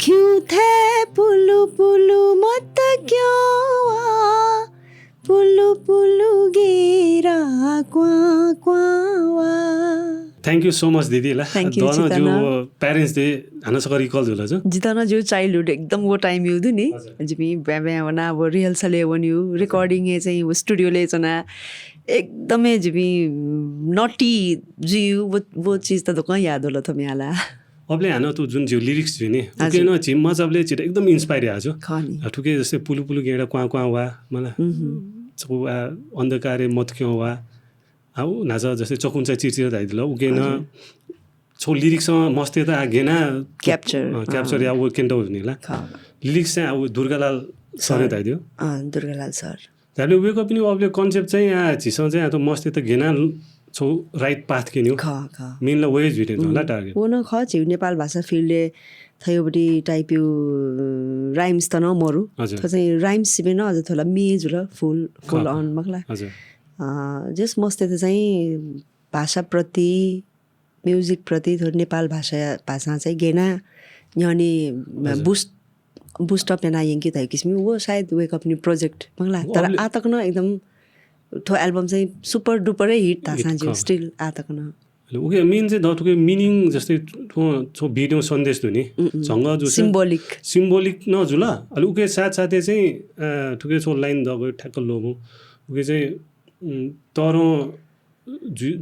खिउँथाय् पुलु पुलु मत क्यं वा। पुलु पुलु गेरा क्वां क्वां वा। Thank you so much दिदी ला। Thank you, दन जितन। जो parents day हानं सक recall जुल जो। जितन जो childhood एकदम वो time यु दु नि। हजुर। जिमि ब्या ब्या वना वो rehearsal ए वन्यु, recording ए चाहिँ वो studio ले जना एकदमै जिमि naughty जियु वो, वो चीज त दक्वं याद होला थम्याला। अबले हानं तु जुन ज्यू lyrics जुइ नि, हजुर। उके न झिम मचाबले चित एकदम inspire या जो। खनि। आ, थुके जस्तै पुलु पुलु गेडा क्वां क्वां वा, मला। उहुँ। चकु आ, अन्धकारे मत क्यं वा। आ, उ न्हाचा जस्तै चकुन्चा चिरचिर धाइदिल। उके न हजुर। छौ lyrics मस्ते त आ गेना capture, अ, capture अँ। या वो केन्द हो नि ला। खः। Lyrics चाहिँ आ वो दुर्गालाल सर। सर धाइदियो। अँ, दुर्गालाल सर। धाइबले वेकअप नि अबले concept चाहिँ आ झिसं चाहिँ आ त मस्ते त गेना छौ right path के नि हो। खः, खः। Main ला वे जुइते त ला target। वो न खः झिउ नेपाल भाषा field ए थयोबटी type यु rhymes त न मरु। हजुर। थो चाहिँ rhymes सिबे न अझ थोला मे जुल full, full खः, खः। On मखला। हजुर। अ, just मस्ते त चाहिँ भाषाप्रति, music प्रति थोर नेपाल भाषा, भाषा चाहिँ गेना न्ह्यःने हजुर। Boost बुस्ट अप याना यंके धयो किसिम व सायद वेक अप नि प्रोजेक्ट मखला। तर आतक न एकदम थ्व एल्बम चाहिँ सुपर डुपर हिट धासा जिउ स्टिल आतक न। उके मेन चाहिँ द थुके मिनिङ जस्तै थ्व छो भिडियो सन्देश दुनि झंग जु सिम्बोलिक सिम्बोलिक न जुला। अले उके साथ साथै चाहिँ थुके छो लाइन द ठ्याक्क लोगो उके चाहिँ तर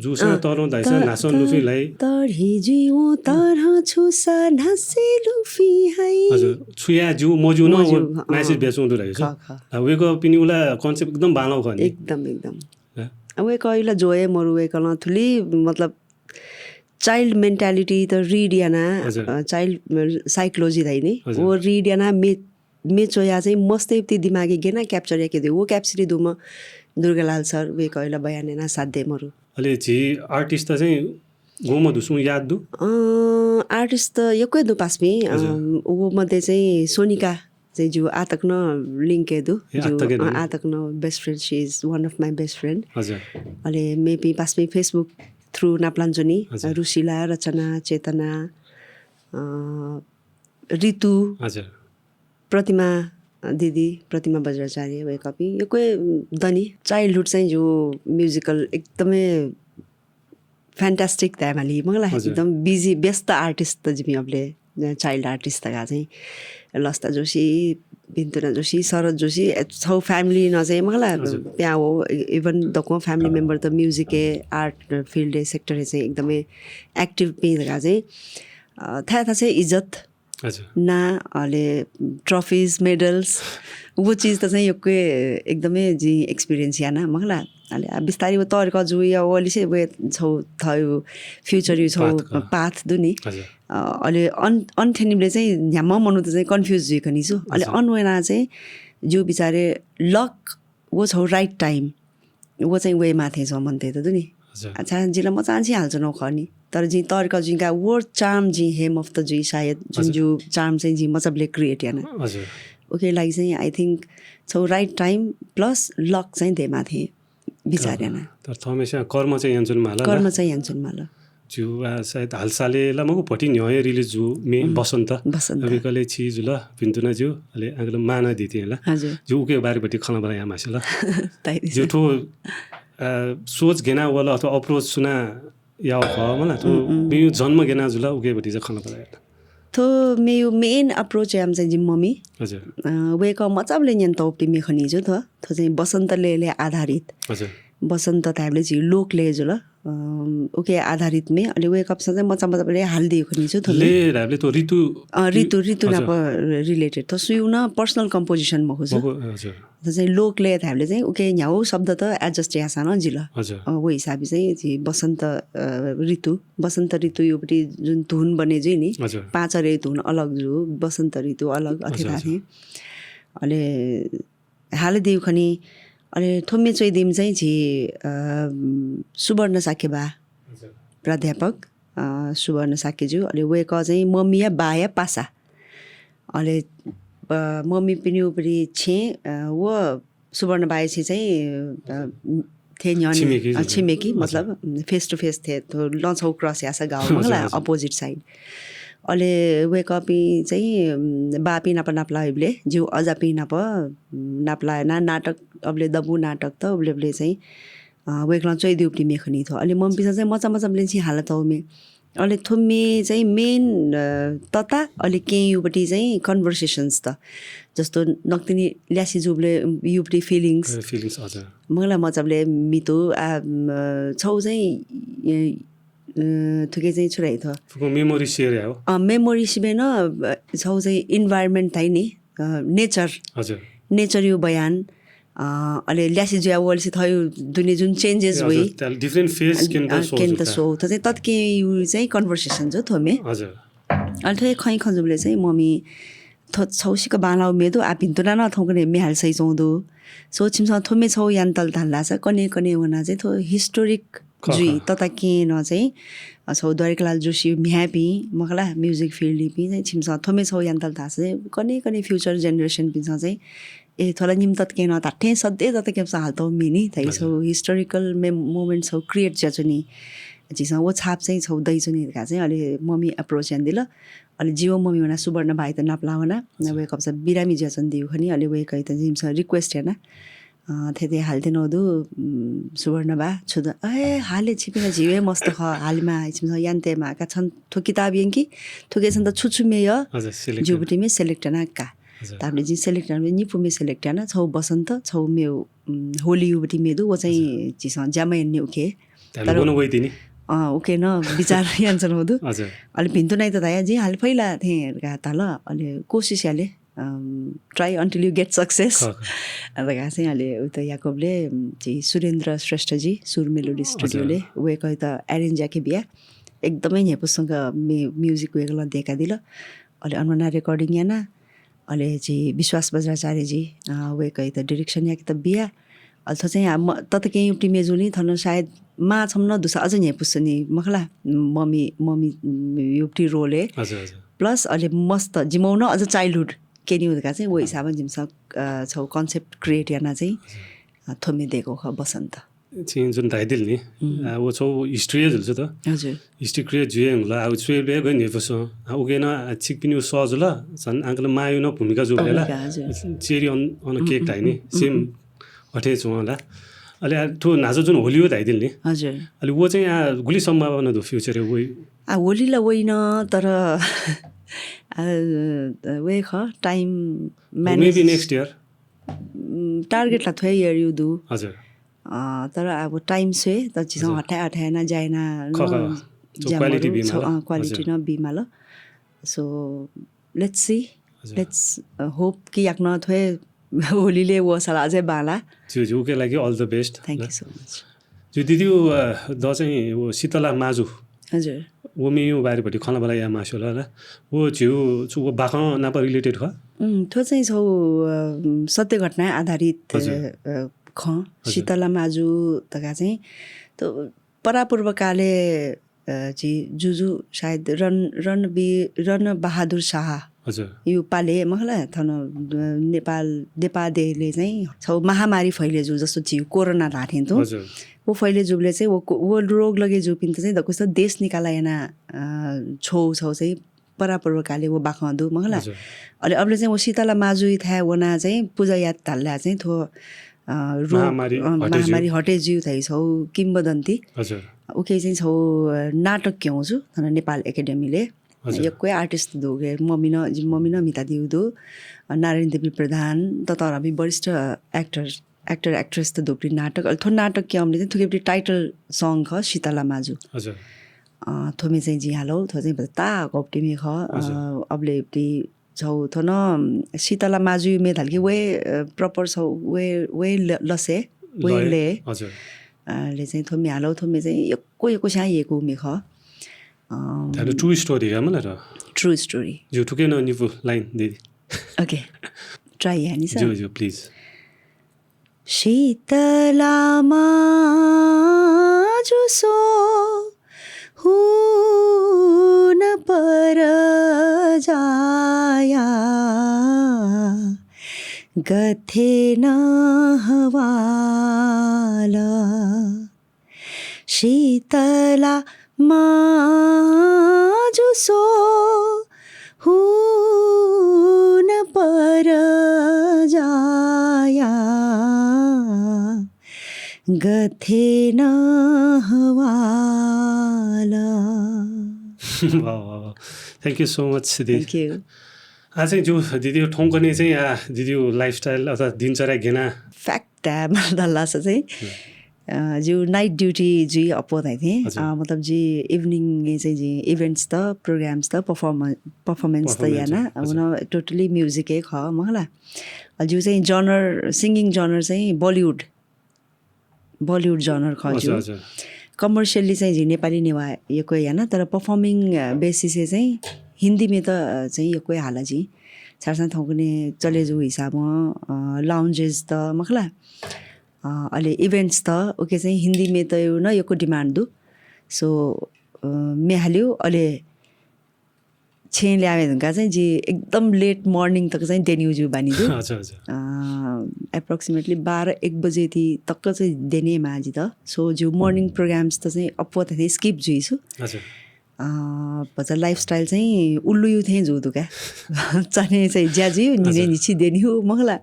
जुसा तर धाइसा नास लुफी लाइ। तर हिजिउ तर छुसा नासे लुफी है। हजुर, छुया जिउ मजिउ न नासे बेसुं दु धाइसा। वेक पिनि उला कन्सेप्ट एकदम बांलाउ खनि। एकदम एकदम। वेक इला जोए मरु वेक ला थुली मतलब चाइल्ड मेन्टालिटी त रिड याना चाइल्ड साइकोलोजी धाइने वो रिड याना मे मे चोया चाहिँ मस्तय्‌ति दिमागय् गेना क्याप्चर याके दु। वो क्याप्सिटी दुम्ह दुर्गालाल सर वेक इला बयान याना साध्य मरु। अले झी आर्टिस्ट त चाहिँ गोमा दुसुं याद दु? आर्टिस्ट त यक्वे दु पासमी। वो मध्ये चाहिँ सोनिका चाहिँ जिउ आतक न लिङ्क दु। आतक न best friend, she is one of my best friend। अले मेपी पासमी Facebook थ्रु नापलान जुनि रुशिला, रचना, चेतना, ऋतु, प्रतिमा दिदी, प्रतिमा बज्राचार्य वेक अपिं यक्वे दनि। चाइल्डहुड चाहिँ जिउ म्युजिकल एकदमै फ्यान्टास्टिक धायेमाली मखला। एकदम बिजी व्यस्त आर्टिस्ट त जिमि अबले चाइल्ड आर्टिस्ट धकाः चाहिँ लस्ता जोशी, भिन्तुना जोशी, शरद जोशी छौ फ्यामिली न चाहिँ मखला प्या हो। इभन दक्व फ्यामिली मेम्बर त म्युजिक आर्ट फिल्ड सेक्टर चाहिँ एकदमै एक्टिभ पिं धकाः चाहिँ थाय् थाय् चाहिँ इज्जत ना अले ट्रफिज मेडल्स वो चिज त चाहिँ यक्वे एकदमै जि एक्सपिरियन्स याना मखला। अले बिस्तारै वो तरिका जुया वो लिसे वे छौ थयु फ्युचर यु छौ पाथ दुनि। अले अन अनथेनिबले चाहिँ न्याम्ह मनू त चाहिँ कन्फ्युज जुइ खनि छु। अले अनवेना चाहिँ जिउ बिचारे लक वो छौ राइट टाइम वो चाहिँ वे माथे छ मन ते त दुनि। अच्छा जिला म चाहन्छु हाल्छ नौ खनि। तर जि तरिका जुइका वो चार्म जि हे मफ्त जुइ सायद जुन जु चार्म चाहिँ जि मचबले क्रिएट याना। ओके लागि चाहिँ आई थिंक छौ राइट टाइम प्लस लक चाहिँ दे माथे बिचार याना। तर थमेसा कर्म चाहिँ यान्चुन माला। कर्म चाहिँ यान्चुन माला। जु सायद हालसाले ला मगु भति न्ह्यः रिलिज जु मे बसन्त। बसन्त। अबिकले छि जुल भिन्तुना जु अले आगल माना दिति ला। हजुर। जु उके बारे भति खला बला या मासिल। जु थो सोच गेना वाला अथवा अप्रोच सुना या ख मला थो मेयु जन्म गेना जुल उके भति जा खला बला या। थो मेयु मेन अप्रोच याम चाहिँ जिम मम्मी। हजुर। वेक मचाबले न्यन तौपति मे खनि जु थो। थो चाहिँ बसन्त ले ले आधारित। हजुर। बसन्त धायेबले जि लोक ले जुल। उके आधारित मे अले वेक अप चाहिँ मचा मचा बले हाल दिउ खनि जु थो। ले धायेबले तो ऋतु। ऋतु ऋतु नाप रिलेटेड। थो सुयु न पर्सनल कम्पोजिसन मखु जु। हजुर। चाहिँ लोक ले धायेबले चाहिँ उके न्याउ शब्द त एडजस्ट यासा न जिल। हजुर। वो हिसाबी चाहिँ जि बसन्त ऋतु बसन्त ऋतु यो पति जुन धुन बने जुइ नि। हजुर। पाँच रे धुन अलग जु बसन्त ऋतु अलग अथे धाथे। अले हाल दिउ खनि अले थोमे चोइ दिम चाहिँ झी सुवर्ण शाक्य बा। प्राध्यापक सुवर्ण शाक्य जु अले वेक चाहिँ मम्मी या बा या पासा। अले मम्मी पिनि उपरि छे वो सुवर्ण बायसी चाहिँ थे न्यन छिमेकी मतलब फेस टु फेस थे तो लछौ क्रस यासा गाउ मखला अपोजिट साइड। अले वेक अपि चाहिँ बापी नाप नापला इबले जिउ अजापी नाप नापला ना नाटक अबले दबु नाटक त उबले उबले चाहिँ वेकलं चोइ दिउपटी मेखनी थो। अले मम्पिसा चाहिँ मचा मचा बले छि हालत हो मे अले थो मे चाहिँ मेन तता अले केयुपटी चाहिँ कन्भर्सेसन्स त जस्तो नक्तिनी ल्यासी जुबले युपटी फिलिङ्स। फिलिङ्स हजुर। मगला मचाबले मितो आ छौ चाहिँ थुके चाहिँ छुराइ थो। फुको मेमोरी सेयर याओ। मेमोरी सिबे न छौ चाहिँ इन्भाइरोमेन्ट थाइ नि नेचर। हजुर। नेचर यु बयान अले ल्यासी जुया वलसे थयु दुने जुन चेन्जेस वइ। डिफरेन्ट फेस केन त सो। केन त सो त चाहिँ तत्के यु चाहिँ कन्भर्सेसन जो थोमे। हजुर। अले थोय खै खजुबले चाहिँ मम्मी थो छौसिक बालाउ मेदु आ भिन्तुना न थौकने मेहाल सै चौदु। सो छिमसा थोमे छौ यान्तल धालासा कने कने वना चाहिँ थो हिस्टोरिक जुइ तता केन चाहिँ छौ द्वारिकालाल जोशी म्ह्यापी मखला म्युजिक फिल्ड लिपी चाहिँ छिमसा थोमे छौ यान्तल धासा चाहिँ कने कने फ्युचर जेनेरेसन पिन्सा चाहिँ ए थोला निम तत्केन धाठे सधैँ तत्केप्सा हालतौ मेनी धाइ छौ हिस्टोरिकल मे मोमेन्ट छौ क्रिएट ज्याचुनी। झीसं व छाप चाहिँ छौ दइ च्वनी धकाः चाहिँ अले मम्मी approach यानादिल। अले जि व मम्मी वना सुवर्ण भाइ त नापलाः वना। वय्‌कःपिसं बिरामी जुयाच्वनादिउ खनी, अले वय्‌कःयात जिमिसं request याना, अ, थथे हाले त्यनागु दु, उम्, सुवर्ण बा, छु द, ए, हाले छिपिं ला झी हे मस्त खः, हालेमाः, छिमिसं याना तयेमाः का, छन थ्व किताब यंकि, थुके छन्त छु छु म्ये यः, हजुर, select ज्यूबटी म्ये select याना का। हजुर। ताबले जिं select याना, निपु म्ये select याना, छौ बसन्त, छौ मेउ, उम्, होली युबटी म्ये दु, व चाहिँ हजुर। झीसं ज्यामा याना नि उखे। तर वन वइतिनि। अँ, उके न विचार याना च्वनागु दु। हजुर। अले भिन्तुनाइत धया, जिं हाले फइ ला थें धकाः धाल, अले कोसिस याले, अम, try until you get success। खः, खः। धकाः चाहिँ अले उत याकूबले, उम्, झी सुरेन्द्र श्रेष्ठजी, सुर मेलोडी हजुर। स्टुडियोले, वय्‌कःयात arrange याके बिया। एकदमै न्ह्यइपुसेंक मे-, music वय्‌कलं दय्‌कादिल। अले अन वना recording याना, अले झी विश्वास बज्राचार्यजी, अ, वय्‌कःयात direction याकेत बिया। अले थ्व चाहिँ आ, म, ततकें युबटी म्ये जूलिं थन सायद मां छम्ह नं दुसा अझ न्ह्यइपुसे नि मखला, मम्मी, मम्मी, उम्, युबटी role हे। हजुर, हजुर। Plus अले मस्त जिमौ नं अझ childhood क्यनेउ धकाः चाहिँ व हिसाबं जिमिसं, अ, छौ concept create याना चाहिँ, हजुर। अ, थ्व म्ये दय्‌कू खः बसन्त। छिं जुन धाइदिल नि, उम्। आ, व छौ history हे जुल छु त। हजुर। History create जुइ हंगु ला, आ, उ च्वय्‌बलय् गन न्ह्यइपुसे। आ, उके नं, आ, छिकपिनिउ सः जुल, झन आंकल मांयु नं भूमिका जुल ला। भूमिका, हजुर। Cherry on, on a cake धाइ नि, उम्, same उम्। अथे च्वं ला। अले आ, थ्व न्हाचः जुन होली धाइदिल नि। हजुर। अले व चाहिँ आ, गुलि सम्भावना दु future-य् वइ? आ, होली ला वइन, तर, आ, वये खः, time manage। Maybe next year। उम्, target ला थ्व year यु दु। हजुर। अ, तर अब time स्वये, त झीसं हजुर। हथाय् हथाय् याना ज्या याना खः, खः। नं छौ ज्या quality मरु, बीमाल। छौ, अ, quality हजुर। नं बीमाल। So, let's see। हजुर। Let's, अ, hope कि याकनं थ्व होलीले वःसा ला अझै बांला। ज्यू, ज्यू, उके लागि all the best। Thank you so much। ज्यू दिदी, उ, अ, द चाहिँ उ शीतला माजु। हजुर। व मेयु बारे भति खँल्हाबल्हा याये मास्ति वल ला। व झीउ छु व बाखं नाप related खः? उम्, थ्व चाहिँ छौ, अ, सत्य घटनाय् आधारित, हजुर। अ, खँ। हजुर। शीतला माजु धकाः चाहिँ त परापूर्वकाले, अ, झी जुजु सायद रण, रणबी-, रणबहादुर शाह हजुर। यु पाले मखला थन, अ, नेपाल, नेपाल देशले चाहिँ छौ महामारी फैले जु जस्तो झी कोरोना धाथें तुं। हजुर। व फैले जुबले चाहिँ व को-, व रोग लगे जुपिन्त चाहिँ दक्वसित देश निकाला याना, अ, छौ, छौ चाहिँ परापूर्वकाले व बाखं दु मखला। हजुर। अले अबले चाहिँ व शीतला माजुइ थाय् वना चाहिँ पूजा यात धालला चाहिँ थ्व, अ, रोग, महामारी अ, हटे ज्यू। महामारी हटे ज्यू धाइ छौ किंवदन्ती। हजुर। उके चाहिँ छौ, अ, नाटक क्यं छु थन नेपाल एकेडेमीले। हजुर। यक्व हे artist दुगे, ममिन, जि ममिन मिता दिउ दु। अ, नारायणी देवी प्रधान, ततरं वरिष्ठ actor, actor, actress त दुपट्टि नाटक। अले थ्व नाटक क्यंबले चाहिँ थुकेपट्टि title song खः शीतला माजु। हजुर। अ, थ्व मे चाहिँ जिं हालौ, थ्व चाहिँ ता गौप्टी मे खः। अ, हजुर। अबले पट्टि छौ थ्व न शीतला माजुइ मे धालकि वे, अ, proper छौ वे, वे ल-, लसे, वे लय, ले। हजुर। अ, ले चाहिँ थ्व मे हालौ, थ्व मे चाहिँ यक्व, यक्व स्यां येकु मे खः। अम, धानु true story का मला र? True story। ज्यू थुके न निपु line दिदी। OK। Try यानि सर। ज्यू, ज्यू, please। शीतला माजु सो हुन पर जाया, गथे न हवाल। शीतला माजु सो हुन पर जाया, गथे न हवाल। वाह, वाह, वाह। Thank you so much, दिदी। Thank you। आ चाहिँ ज्यू दिदी थौंकन्हय् चाहिँ आ दिदी lifestyle अथवा दिनचर्या गेना। Fact आ, मला धाःसा चाहिँ, हुँ। अ, ज्यू night duty जुइ अप्वः धाइथें। हजुर। अ, मतलब जि evening ए चाहिँ जि events त, programs त, perform-, performance त performance, याना, हजुर। अब न totally music ए खः, मखला। अ, ज्यू चाहिँ genre, singing genre चाहिँ Bollywood, Bollywood genre खः हजुर, ज्यू। हजुर। Commercially चाहिँ जि नेपाली नेवाः यक्व याना, तर performing, अ, basis ए चाहिँ हिन्दी मे त, अ, चाहिँ यक्व हाला जि। छारसां थौंकन्हय् चले जू हिसाबं, अ, lounges त, मखला। अ, अले events त, उके चाहिँ हिन्दी मे त न यक्व demand दु। So, अ, मे हाल्यु, अले छेँ ल्यावे धुंका चाहिँ जि एकदम लेट मर्निङ तक चाहिँ देन्यु ज्यू बानी ज्यू। अच्छा, अच्छा। अ, एप्रोक्सिमेटली बाह्र एक बजे ति तक चाहिँ देने मा जित। सो ज्यू मर्निङ प्रोग्राम्स त चाहिँ अप्वः थें स्किप जुइसु। अच्छा। अ, भचा लाइफस्टाइल चाहिँ उल्लुयु थें जू दुका। चने चाहिँ ज्या जुयु, निने अच्छा। निछि देन्यु मखला।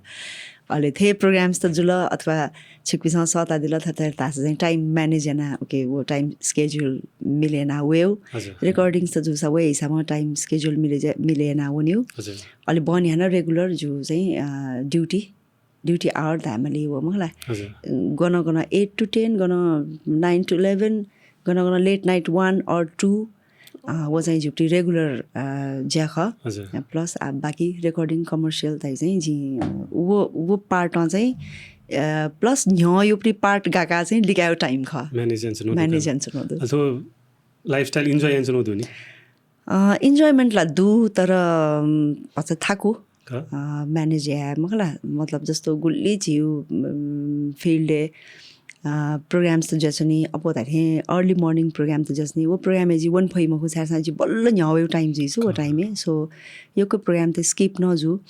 अले थे प्रोग्राम्स त जुल अथवा छिकपिसं सता दिल थथे तास चाहिँ टाइम म्यानेज याना, ओके, वो टाइम स्केड्युल मिलेना वेउ। हजुर। रेकर्डिङ्स त जुसा वे हिसाबमा टाइम स्केड्युल मिले जा-, मिलेना वन्यु। हजुर। अले बन याना रेगुलर जु चाहिँ, अ, ड्युटी, ड्युटी आवर धामली वो मखला। हजुर। गन गन एट टु टेन, गन नाइन टु इलेभेन, गन गन late night one or two, अ, वो चाहिँ जुप्टी रेगुलर, अ, ज्या ख। हजुर। प्लस आ बाकी रेकर्डिङ कमर्सियल ताइ चाहिँ जि, अ, वो, वो पार्ट चाहिँ, अ, प्लस न्ह्यः युप्टी पार्ट गाका चाहिँ लिकायो टाइम ख। म्यानेज यान्छु नोदु म्यानेज का। यान्छु नोदु। अथवा लाइफस्टाइल इन्जोय यान्छु नोदु नि? अ, इन्जोयमेन्ट ला दु, तर, अम, भचा थाकु। का? अ, म्यानेज या मखला, मतलब जस्तो गुल्ली झिउ, अम, फिल्ड ए, अ, प्रोग्राम्स त ज्याचुनी, अप्वः धाथें अर्ली मर्निङ प्रोग्राम त ज्याचुनी, वो प्रोग्राम ए जि वन फइ मखु, छाय् जि बल्ल न्ह्यः वेउ टाइम जुइसु वो का। टाइम ए। सो, यक्व प्रोग्राम त स्किप न जु।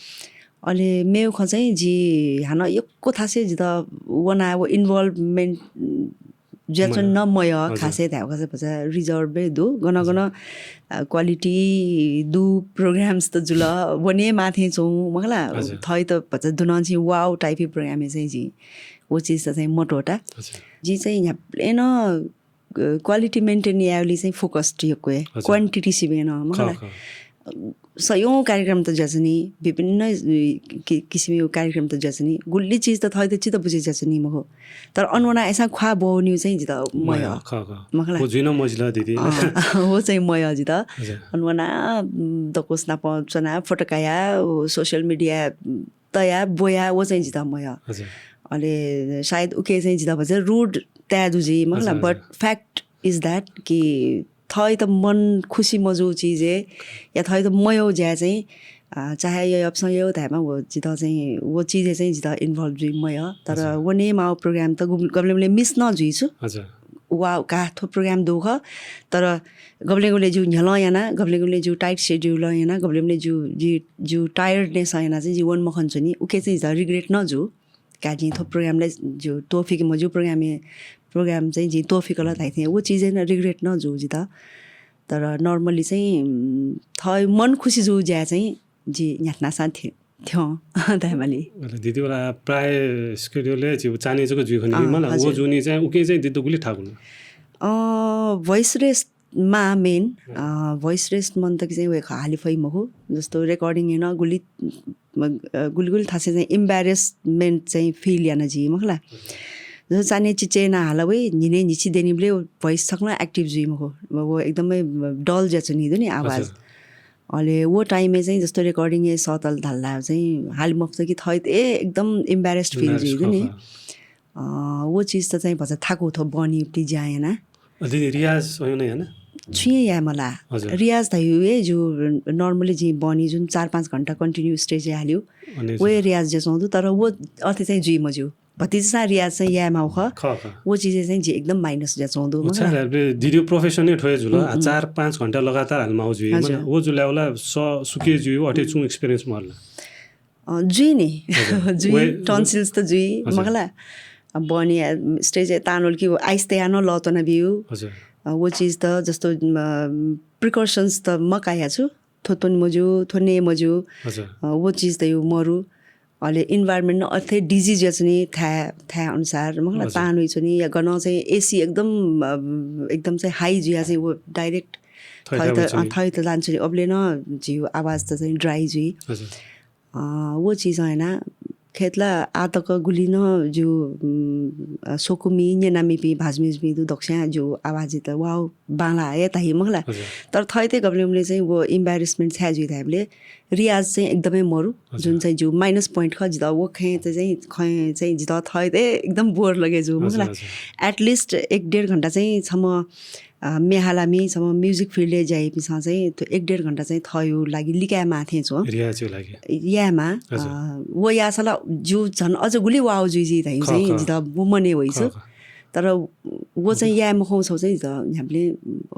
अले मेउ ख चाहिँ जि हानं यक्व थासे जित वना वो इन्भल्भमेन्ट ज्याचुन मया। न मया, हजुर। खासे धायेगु खःसा भचा रिजर्भ दु। गन गन, हजुर। अ, क्वालिटी दु प्रोग्राम्स त जुल, वने माथें चौ, मखला, हजुर। थै त भचा दुनं चाहिँ वाउ टाइप प्रोग्राम चाहिँ जि, वो चिज त चाहिँ मटोटा। हजुर। जि चाहिँ न्ह्याप्ले न, अ, क्वालिटी मेन्टेन याउली चाहिँ फोकस्ड यक्व, हजुर। क्वान्टिटी सिबेन, मखला। ख, ख। सयौं कार्यक्रम त ज्याचुनी, विभिन्न, अ, कि-, किसिमको कार्यक्रम त ज्याचुनी, गुल्ली चिज त थै त चित बुझे ज्याचुनी मखु। तर अनवना ऐसा ख्वा बोनिउ चाहिँ जित मया। मया, ख, ख। मखला। वो जुइन मजिल दिदी। अँ, वो चाहिँ मया जित। हजुर। अनवना, उम, दकोस नाप चना, फोटो काया, वो सोसियल मिडिया, तया, बोया, वो चाहिँ जित मया। हजुर। अले सायद उके चाहिँ जित भचा रुड तया दुजी, मखला, हजुर, हजुर। But fact is that कि थै त मन खुसी मजू चिजे, या थै त मयौ ज्या चाहिँ, अ, चाहे यो अपसं यो धायेमा वो जित चाहिँ, वो चिजे चाहिँ जित इन्भल्भ जुइ मया। तर हजुर। वने माउ प्रोग्राम त गुब-, गबले गबले मिस न जुइसु। हजुर। वा, का थो प्रोग्राम दु ख, तर गबले गबले जु न्ह्यलं याना, गबले गबले जु टाइट सेड्युल याना, गबले गबले जु, जि, जु टायर्डनेस याना चाहिँ जि वन मखन छु नि, उके चाहिँ जित रिग्रेट न जु। का जिं थो प्रोग्रामले जु तोफिक मजु प्रोग्राम ए, प्रोग्राम चाहिँ जिं तोफिकल धाइथें, वो चिजे न रिग्रेट न जु जित। तर नर्मली चाहिँ, उम, थै मन खुसी जु ज्या चाहिँ जि न्ह्याथनासा थे-, थ्यं धायेमाली। अले दिदी वला प्राय स्केड्युल ए जि चाने जक जुइ खनी, अँ, मला, हजुर। वो जुनी चाहिँ उके चाहिँ दिदी गुली ठाकुन। अ, भोइस रेस्ट मा मेन, अ, भोइस रेस्ट मन त कि चाहिँ वे खा हाली फइ मखु। जस्तो रेकर्डिङ हेन गुली, म, अ, गुली गुली थासे चाहिँ इम्ब्यारेसमेन्ट चाहिँ फिल याना जि मखला। जस्तो चाने चिचे ना हाला वे, न्हिने न्हिची देनिबले भोइस छक्न एक्टिभ जुइ मखु। वो एकदमै डल ज्याचुनी दु नि आवाज। हजुर। अले वो टाइम ए चाहिँ जस्तो रेकर्डिङ ए सतल धाल्ला चाहिँ हाली मफुत कि थै त ए एकदम इम्ब्यारेस्ड फिल इम्ब्यारेस्ड जुइ दु नि। खः, खः। अ, वो चिज त चाहिँ भचा थाकु थो बनी उप्ति ज्या याना। अ, दिदी, रियाज अयो नै याना? छुइँ याये मला। हजुर। रियाज धयु ए जु नर्मली जि बनी जुन चार पाँच घण्टा कन्टिन्यू स्टेज ए हाल्यु। अनि वे रियाज जे चौदु, तर वो अर्थे चाहिँ जुइ मज्यु। भतिचा रियाज चाहिँ याये माउ ख। ख, ख। वो चिज चाहिँ जि एकदम माइनस जे चौदु, वो मखला। अच्छा, रे, दिदी प्रोफेसन नै ठोए जुल। उम्, आ, उम्। चार पाँच घण्टा लगातार हाल माउ जुइ। हजुर। मना, वो जुल्याउला स-, सुके जुइ, वो अथे उम्। चुङ एक्सपिरियन्स मरला। अ, जुइ नि। हजुर। जुइ, वे, टन्सिल्स त जुइ, हजुर। मखला। अ, बनी, अ, स्टेज ए तानोल कि वो आइस तया न लतोना बिउ। हजुर। अ, वो चिज त जस्तो, म, प्रिकसन्स त म काया छु। थो तोन मज्यु, थो ने मज्यु। हजुर। अ, वो चिज त यु मरु। अले इन्भाइरोमेन्ट न अर्थे डिजिज या छु नि थाय्, थाय् अनुसार, मखला। हजुर। तान हुइ छु नि, या गन चाहिँ एसी एकदम, अ, एकदम चाहिँ हाई जुया चाहिँ वो डाइरेक्ट थै थै त, थै छु नि। अ, थै त लान छु नि। अबले न जिउ आवाज त चाहिँ ड्राई जुइ। हजुर। अ, वो चिज हैन, खेतला आतक गुली न जु, उम्, अ, सोकुमी, न्यनामिपि, भाजमिजमि दु दक्ष्या जु आवाज त, वाउ, बांला हे ताहि मखला। हजुर। तर थैते गबलेमले चाहिँ वो इम्ब्यारेसमेन्ट छ्या जुइ धाइबले रियाज चाहिँ एकदमै मरु, हजुर। जुन चाहिँ जु माइनस पोइन्ट ख जित वो खें त चाहिँ, खें चाहिँ जित थैते एकदम बोर लगे जु हजुर, मखला। हजुर। एटलिस्ट एक डेढ घण्टा चाहिँ छम अ, म्ये हालामि छम्ह म्युजिक फिल्डय् ज्याइपिन्सं चाहिँ थ्व एक डेढ घण्टा चाहिँ थःयु लागि लिकाये माः थें च्वं। रियाजयु लागि। याये माः। हजुर। अ, व याःसा ला ज्यू झन अझ गुलि वाउ जुइ जि धाइउ खः, चाहिँ खः। जित व मने वइच्वं। खः, खः। तर व चाहिँ याये मखौँ छौ चाहिँ त न्ह्याबलें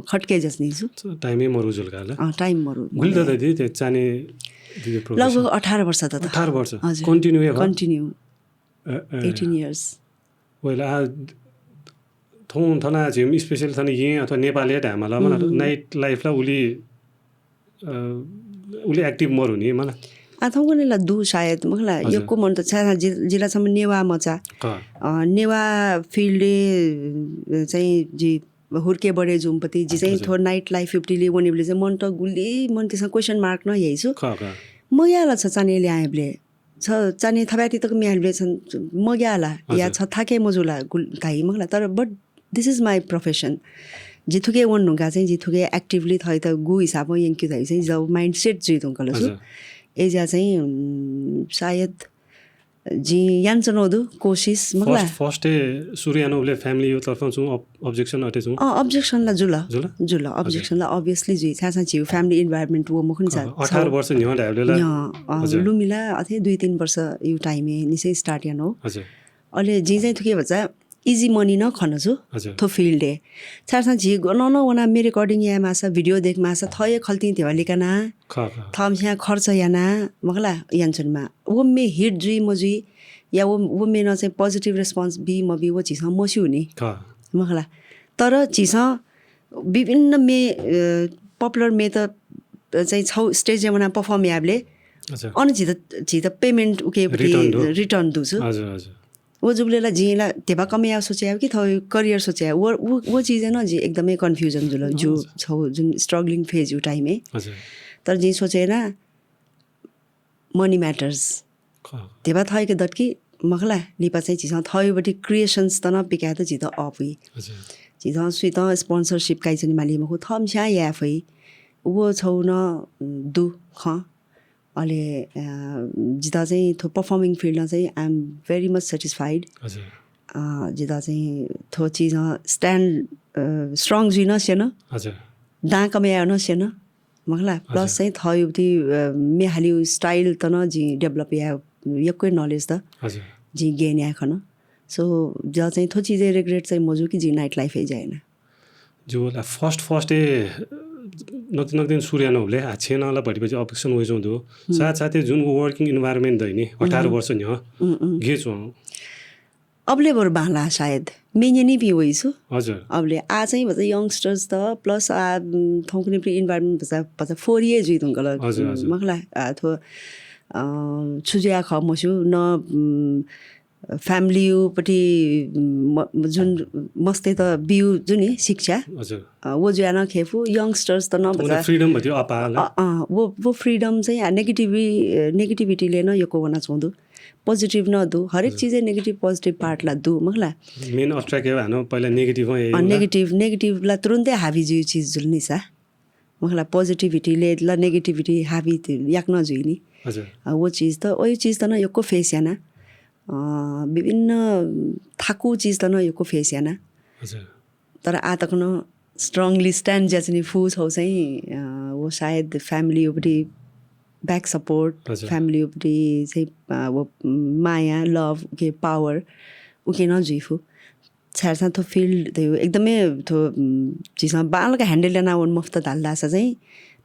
खट्के जस नि छु। टाइमै मरु जुल का ल। अँ, टाइम मरु। गुलि दत दिदी, चाने दिदी profession? लगभग अठार वर्ष दत। अठार वर्ष? हजुर। Continue हे ख? Continue, ए, ए। Eighteen years। वइला आ, थौं थना झिम special थन यें अथवा नेपालय् धायेमाल मला, night life ला उलि, अ, उलि active मरु नि मला। आ, थौंकन्हय् ला दु सायद, मखला, हजुर। यक्व मन त छाय् जि-, जिला छम्ह नेवाः मचा। क। अ, नेवाः field-य्, अ, चाहिँ जि हुर्के बढे जुम्ह पति, जि चाहिँ हजुर। थ्व night life-य् पतिले वनेबले चाहिँ मन त गुलि मन तिसं question mark न याइ छु। क, क। मग्याला छ चाने ल्यायेबले। छ चाने थपाय्‌ति तक म्यायेबले छन मग्याला। या हजुर। छ थाके मजुला गुल-, धाइ मखला। तर but this is my profession। जि थुके वन नुका चाहिँ जि थुके actively थै त गु हिसाबं यंक्यु धाइ चाहिँ जब mindset जुइ धुंकल छु। हजुर। एजा चाहिँ, उम्, सायद जि यान्चनो दु कोसिस मखला। First, first-य् सुरु यानबले family तर्फं छु ob-, objection अथे छु? अँ, objection ला जुल। जुल? जुल, objection ला obviously जुइ। छाय् छाय् झिउ family environment व मखुन छ। अठार वर्ष न्ह्यः धायेबले ला? न्ह्यः, अँ, हजुर। लुमिला अथे दुई तीन वर्ष यु time-य् निसै start यानो। हजुर। अले जि चाहिँ थुके भचा easy money न खन छु। हजुर। थो field-य्। छाय् छाय् झि गन न वना मे recording याये मासा, video देख मासा, थये खल्ती धेवा लिकाना। ख, ख। थम्स्यां खर्च याना, मखला, यान्चनमा। व मे hit जुइ मजुइ, या व, व मे न चाहिँ positive response बी मबी व झिसं मस्यू नि। ख। मखला। तर झिसं विभिन्न मे, अ, popular मे त चाहिँ छौ stage-य् वना perform याबले। हजुर। अन झित, झित payment उके return दु। Return दु छु। हजुर, हजुर। व जुबले ला जिं ला धेबा कमया सोचे याव कि थौ career सोचे याव। व, व, व चिज न जि एकदमै confusion जुल। जु छौ जुन struggling phase यु time-य्। हजुर। तर जिं सोचे ना money matters। ख। धेबा थय्‌के दत कि मखला, लिपा चाहिँ झिसं थय्‌बटी creations त न पिकाय् त झित अपुइ। हजुर। झिसं सुइत sponsorship काइचनि माली मखु, थम्स्यां याये फइ। व छौ न दु ख। अले, अ, जित चाहिँ थो performing field न चाहिँ I am very much satisfied। हजुर। अ, जित चाहिँ थो चिज stand, अ, strong जुइ न स्यन। हजुर। दां कमया न स्यन। मखला, plus चाहिँ थय्‌बटी, अ, मे हालिउ style त न जि develop या यक्व knowledge त। हजुर। जि gain या खन। So, ज चाहिँ थो चिजे regret चाहिँ मजु कि जि night life-य् जायेना। जु ला first, first-य् नकतिनि नकतिनि सुरु याना हुबले, आ, छेँ न ला भतिभति objection वइच्वं दु। साथ साथै जुन व working environment दइ नि, अठार वर्ष न्ह्यः, गे च्वं? अबले बरु बांला सायद। मे न्यनीपिं वइ छु। हजुर। अबले आ चाहिँ भचा youngsters त, plus आ, उम्, थौंकन्हय्‌बटी environment भचा, भचा four year जुइ धुंकल। हजुर, हजुर। मखला, आ, थो, अ, छु जुया ख मस्यू, न, उम्, family यु पति, म, जुन मस्ते त बिउ जुनि शिक्षा। हजुर। अ, वो जुया न खेफु, youngsters त न भचा freedom भति अपाला। अ, अ, वो, वो freedom चाहिँ आ negativity, अ, negativity ले न यक्व वना च्वं दु। Positive न दु, हरेक चिजे negative positive part ला दु, मखला। Main attract हे हानं पहिला negative हे अ, negative, negative ला तुरुन्तै हावी जुइ चिज जुल निसा। मखला positivity ले ला negativity हावी याक न जुइ नि। हजुर। अ, वो चिज त, ओइ चिज त न यक्व face याना। अ, विभिन्न थाकु चिज त न यक्व face याना। हजुर। तर आ तक न strongly stand ज्या चाहिँ फु छौ चाहिँ, अ, वो सायद family उपरि back support, हजुर। Family उपरि चाहिँ, अ, वो माया, love, उके power, उके न जुइ फु। छाय्‌धाःसा थो field त एकदमै थो, उम्, झीसं बांलाक handle याना वन मफुत धालसा चाहिँ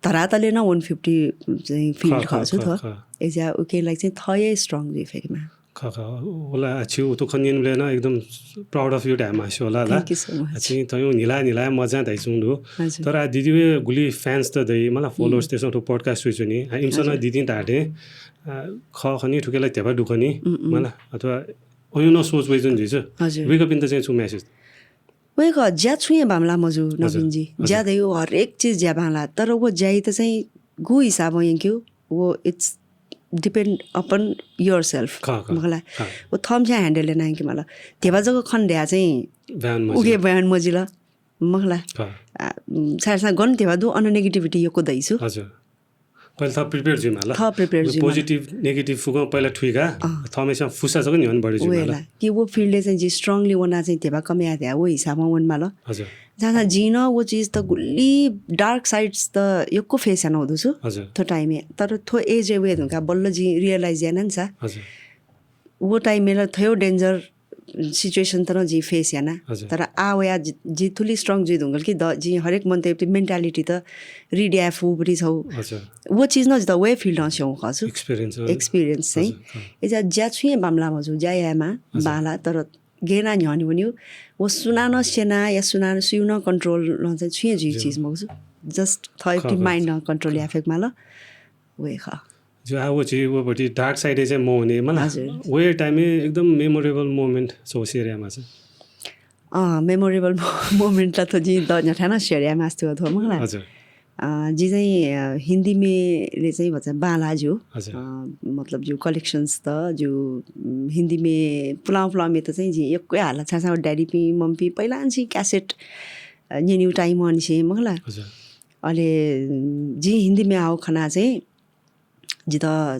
धरातले न one fifty चाहिँ field खः, खः, खः छु खः, थो। खः। एज्या उके लागि चाहिँ थये strong जुइ फेकेमा। खः, खः। ओला छि उतु खनियन बेला न एकदम proud of you धाये मास्यो होला ला। Thank you so much। छि तयु निला निला मजा धाइ सुंदु। हजुर। तर आ दिदी वे गुली fans त दइ, मला followers तेसं थो podcast सुइ सुनि। आ इमसन दिदी ताटे। आ, ख खनि ठुकेला तेबा दुखनि। मला अथवा ओयु न सोच वइ जुन जिजु। हजुर। वेकपिन्त चाहिँ छु message? वेक ज्या छुया बामला मजु नवीन जी। हजुर। ज्या दयु हरेक चिज ज्या बांला। तर वो ज्याइ त चाहिँ गु हिसाबं यंक्यु, वो it's depend upon yourself। खः, खः। मखला। खः। वो थम्स्या handle याना यंक्यु मला। तेबा जक खन द्या चाहिँ बयान मजिल। उके बयान मजिल। मखला। खः। आ, उम्, छाय्‌धाःसा गन तेबा दु अन negativity यक्व दइसु। हजुर। पहिले थः prepare जुइ माला। थः prepare जुइ माला। Positive, negative फुकं पहिले थुइका, अँ। थमेसा फुसा जक न्ह्यन बढे जुइ माला। वेला। कि वो field ले चाहिँ जि strongly वना चाहिँ तेबा कमया द्या, वो हिसाबं वन माला। हजुर। छाय्‌धाःसा जिन वो चिज त गुली dark sides त यक्व face याना हुदु छु। हजुर। थो time ए। तर थो age ए वे धुंका बल्ल जि realize याना नि सा। हजुर। वो time ए ला थयो danger सिचुएसन त नं जिं फेस याना। हजुर। तर आ वया जि, जि थुलि स्ट्रङ जुइ धुंकल कि द, जिं हरेक मनूतय् मेन्टालिटी त रिड्याये फु पनि छौ। हजुर। वो चिज नं जित वे फिल्ड नं स्यौ खसु। एक्सपिरियन्स, हजुर। एक्सपिरियन्स चाहिँ। हजुर, अँ। एजा ज्या छुं हे बांमला मजू, ज्या यायेमा हजुर। बांला, तर गेना न्ह्यःने वन्यु, वो सुनानं स्यना या सुनानं सुयुनं कन्ट्रोल नं चाहिँ छुं हे जुइ ज्यू। चिज मखसु। जस्ट थःपिं खः, खः। माइन्ड नं कन्ट्रोल याये फय्केमाल। वे खः। ज्यू, आ, वो झी, वो भति डार्क साइड चाहिँ मवने, मला। हजुर। वे टाइम एकदम मेमोरेबल मोमेन्ट छौ सेयर यायेमाःसा। अँ, मेमोरेबल मो-, मोमेन्ट ला थ्व जिं द न्ह्यथाय् नं सेयर याये मास्ति वः थ्व, मखुला। हजुर। अ, जि चाहिँ, अ, हिन्दीमेले चाहिँ भचा बांला ज्यू। हजुर। अ, मतलब ज्यू कलेक्सन्स त ज्यू, उम्, हिन्दीमे पुलां पुलांमे त चाहिँ जिं यक्व हे हाला छाय्‌धाःसा ड्याडीपिं, मम्मीपिं पहिलांनिसें क्यासेट, अ, न्यन्यु टाइम अनिसें, मखुला। हजुर। अले, उम्, जिं हिन्दीमे हाउ खना चाहिँ जित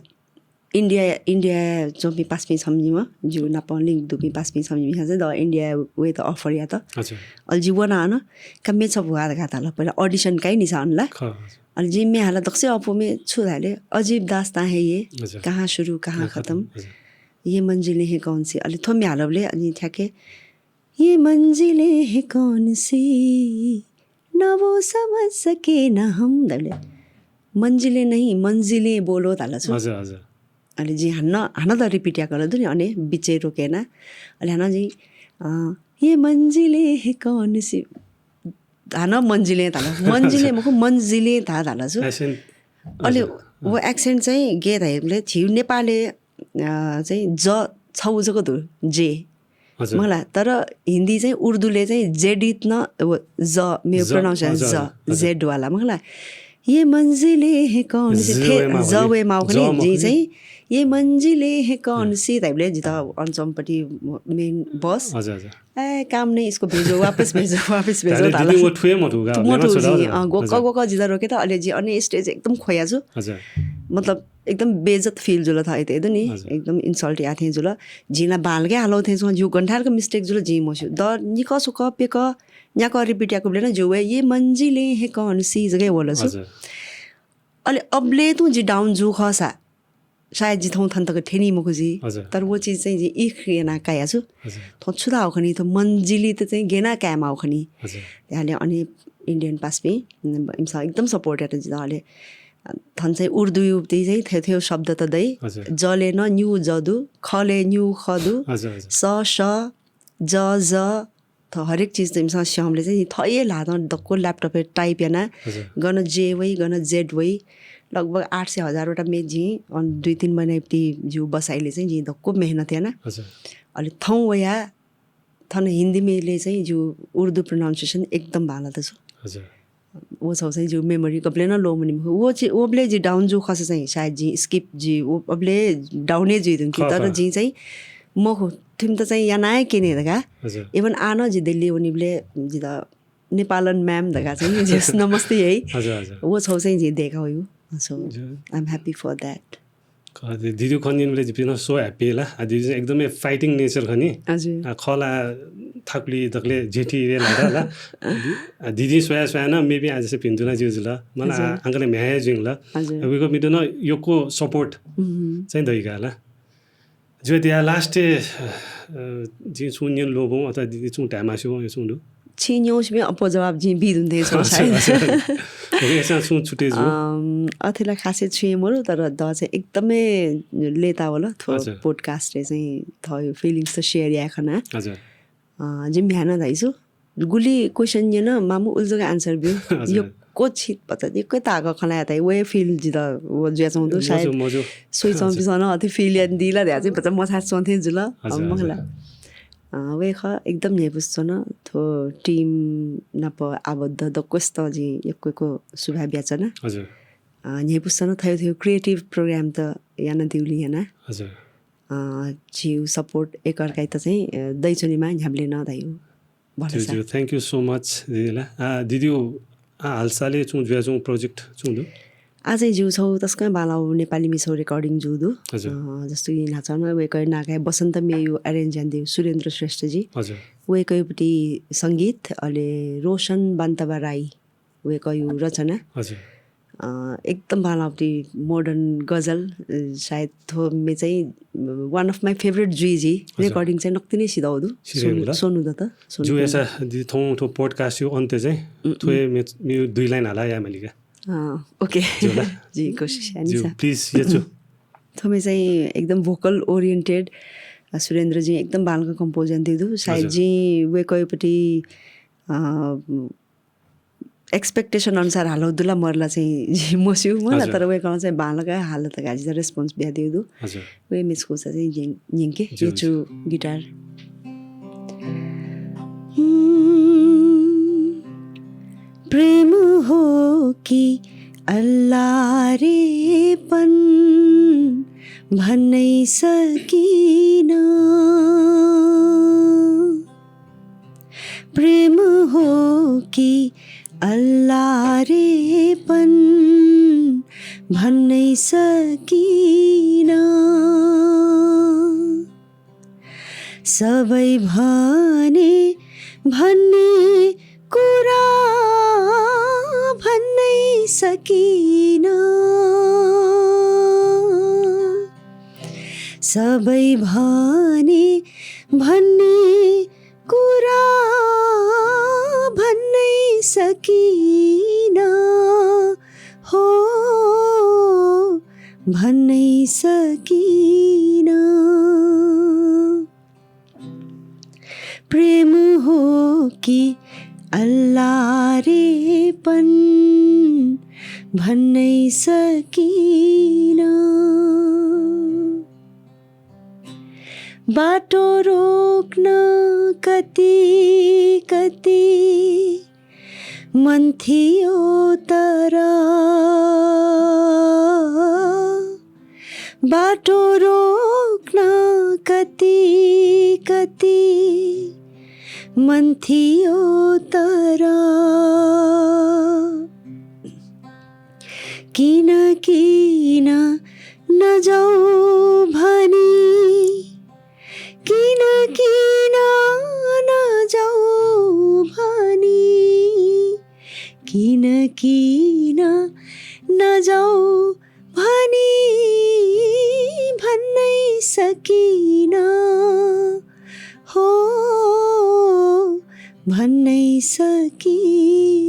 इन्डिया, इन्डिया च्वंपिं पासापिं छम्ह निम्ह, ज्यू नाप लिंक दुपिं पासापिं छम्ह निम्ह चाहिँ द इन्डिया वे त अफर यात। अच्छा। अले जि वना अन, का मे छ भुवा धकाः धाल। पहिला अडिसन काइ निसा अनला। खः। अले जि मे हाला दक्से अपुमे छु धाले, अजीब दास्तां है ये, अच्छा। कहाँ सुरु, कहाँ कहाँ खतम, खतम, अच्छा। ये मन्जिले हैं कौन सी। अले थ्व मे हालबले अनि ठ्याक्कै ये मंजिलें हैं कौन सी, ना वो समझ सके ना हम। दबले, मंजिलें नहीं, मंजिलें बोलो धाल छु। हजुर, हजुर। अले जिं हानं, हानं त रिपिट याकल दुनि, अने बिचय् रोकेना। अले हानं जिं, अ, ये मंजिलें हैं कौन सी, हानं मंजिलें धाल। मंजिलें मखु, मंजिलें धा धाल छु। एक्सेन्ट। अले हजुर। वो एक्सेन्ट चाहिँ गे धाइबले झिउ नेपालय्, अ, चाहिँ ज छौ जक दु, जे। हजुर। मखुला, तर हिन्दी चाहिँ उर्दूले चाहिँ जेडित न, वो, ज, मे ज, प्रोनाउन्स हजुर, ज, हजुर। जेड वाला, मखुला। ये मंजिलें हैं कौन सी, ज थे, वे माउ ज खनी। वे माउ ज खनी, मखु जी नि। चाहिँ, ये मंजिलें हैं कौन हाँ। सी धाइबले जित अन च्वंपट्टि मेन बस। हजुर, हजुर। ए, काम नहीं, इसको भेजो, वापस भेजो, वापस भेजो धाल। दिदी वो थुए मथु गा, थु मथु जी, अ, गोक, गोक जित रोके त, अले जि अने स्टेज एकदम खोया छु। हजुर। मतलब, एकदम बेइज्जत फिल जुल थःत, एकदम नि, हजुर। एकदम इन्सल्ट या थें जुल। जिं ला बांलाक हालौ थें छु, ज्यू गन थाय्‌लाक मिस्टेक जुल, जिं मस्यू। द निक सुक पेक न्याक रिपिट याकबले न ज्यू वे, ये मंजिलें हैं कौन सी जक हे वल छु। हजुर। अले अबले तुं जि डाउन जू खःसा, सायद जि थौं थन तक थ्यनी मखु जी। हजुर। तर वो चिज चाहिँ जि इख याना काया छु। हजुर। थौं छु धाउ खनी, थ्व मंजिली त चाहिँ गेना काये माउ खनी। हजुर। याले अनि इन्डियन पासापिं, इमिसं एकदम सपोर्ट यात जित। अले थन चाहिँ उर्दू यु ति चाहिँ थ्यौ थ्यौ शब्द त दइ। हजुर। जले न न्यू ज दु, खले न्यू ख दु। हजुर, हजुर। स, स, ज, ज, थ हरेक चिज त इमिसं स्यंबले चाहिँ थः हे ल्हातं दक्व ल्यापटपय् टाइप याना, हजुर। गन जे वइ, गन जेड वइ, लगभग आठ सय हजार वटा मे जिं अन दुई तीन महिना इप्ति ज्यू बसाइले चाहिँ जिं दक्व मेहनत याना। हजुर। अले थौं वया थन हिन्दी मेले चाहिँ ज्यू उर्दू प्रोनाउन्सिएसन एकदम बांला त छु। हजुर। वो छौ चाहिँ ज्यू मेमोरी गबले न लो मनी मखु। वो चि-, वो बले जि डाउन जू खःसा चाहिँ सायद जि स्किप जि वो अबले डाउने जुइ धुंकी, खः, तर खः। जि चाहिँ मखु, थिम त चाहिँ यानाय केने धका। हजुर। Even आन जि दिल्ली वनी बले जि त नेपालन म्याम धका चाहिँ जि नमस्ते है। हजुर, हजुर। वो छौ चाहिँ जि देखा हो यु। So, हजुर। I'm happy for that। खः, दि-, दिदी खनिन बले जिपिं so happy ला। आ, दिदी चाहिँ एकदमै फाइटिङ नेचर खनी। हजुर। आ, खला थाकुली दकले जेठी रे लादा ला। दि-, आ, दिदी स्वया स्वया न, maybe आज से भिन्तुना जिउ जुल। मला हजुर। आ, अंकल म्याया जिउ ला। हजुर। आ, विको मिदो न योको सपोर्ट उहुँ। चाहिँ दइगा ला। जो दिया लास्ट, अ, जि छु नियन लोबो अथवा दिदी छु टाइम आसिबो, यो छु दु। छि न्यौसिमे अप्वः जवाब जिं बी धुन धे छौ सायद। अच्छा, अच्छा। OK, यसं छुं छुटे जु। अम, अथे ला खासै छुं मरु, तर द चाहिँ एकदमै लेता वल थ्व हजुर। पोडकास्टय् चाहिँ थःयो फिलिङ्स त सेयर याये खना। हजुर। अ, जिं म्ह्याय् नं धाइसु। गुलि क्वेसन न्यन, मामु उलि जक आन्सर ब्यु। हजुर। यक्व छित पचा, यक्व ताक खना यात, वे फिल जित व जुया छौ दु, मजु, सायद मजु। सोइ हजुर। चौबिस नं अथे फिल यान दिला ध्या चाहिँ पचा मछाय् च्वं थें जुल। हजुर, अम्म हजुर। खला। अ, वे खः, एकदम न्ह्यइपुसे च्वन। थ्व टिम नाप आबद्ध दक्वसित जिं यक्व यक्व सुभाय् बियाच्वना। हजुर। अ, न्ह्यइपुसे च्वन थयो थयो क्रिएटिभ प्रोग्राम त याना दिउलिं याना। हजुर। अ, झिउ सपोर्ट एकअर्काइत चाहिँ, अ, दैच्वनेमा न्ह्याबलें नं धाइउ। ज्यू, भलसा। ज्यू, thank you so much दिदी ला। आ, दिदिउ, आ, हालसाले छुं जुया छुं प्रोजेक्ट छुं दु? आ चाहिँ जिउ छौ तसकं बांलाउ नेपाली म्ये छौ रेकर्डिङ जु दु। हजुर। अ, जस्तो कि न्हाचः नं वय्कःया नाकाय् बसन्त म्येयु अरेन्ज यानादिउ सुरेन्द्र श्रेष्ठजी। हजुर। वय्कःयापट्टि संगीत, अले रोशन बान्तबा राई वय्कःयु रचना। हजुर। अ, एकदम बांलाःगु modern गजल, अ, सायद थ्व मे चाहिँ one of my favourite जुइ जि। रेकर्डिङ चाहिँ नकतिनि सिधःगु दु। स्वन्हु दत। जु, यसा दि थौं थ्व podcast यु अन्त्य चाहिँ थ्व मे, मे दुई लाइन हाला याये मालिका। अ, ओके। जि कोसिस यानि। प्लिज, यचु। थ्व मे चाहिँ एकदम vocal oriented, अ, सुरेन्द्र जी एकदम बांलाक compose यानादीगु दु। सायद जि वय्‌कःयापट्टि, अ, expectation अनुसार हालागु दु ला मरु ला चाहिँ जि मस्यू मला, तर वय्‌कलं चाहिँ बांलाक हालात का जितः response बियादीगु दु। व हे म्येगु चाहिँ न्यं-, न्यंके। यचु गिटार। प्रेम हो कि अल्लारेपन भन्नै सकिन। प्रेम हो कि अल्लारेपन भन्नै सकिन। सबै भने भन्ने कुरा भन्नै सकिन। सबै भने भन्ने कुरा भन्नै सकिन। हो, भन्नै सकिन। प्रेम हो कि अल्लारेपन भन्नै सकिन। बाटो रोक्न कति कति मन थियो तर बाटो रोक्न कति कति मन थियो तर किन किन नजाऊ भनी किन किन नजाऊ भनी किन किन नजाऊ भनी भन्नै सकिन। हो, भन्नै सकिन।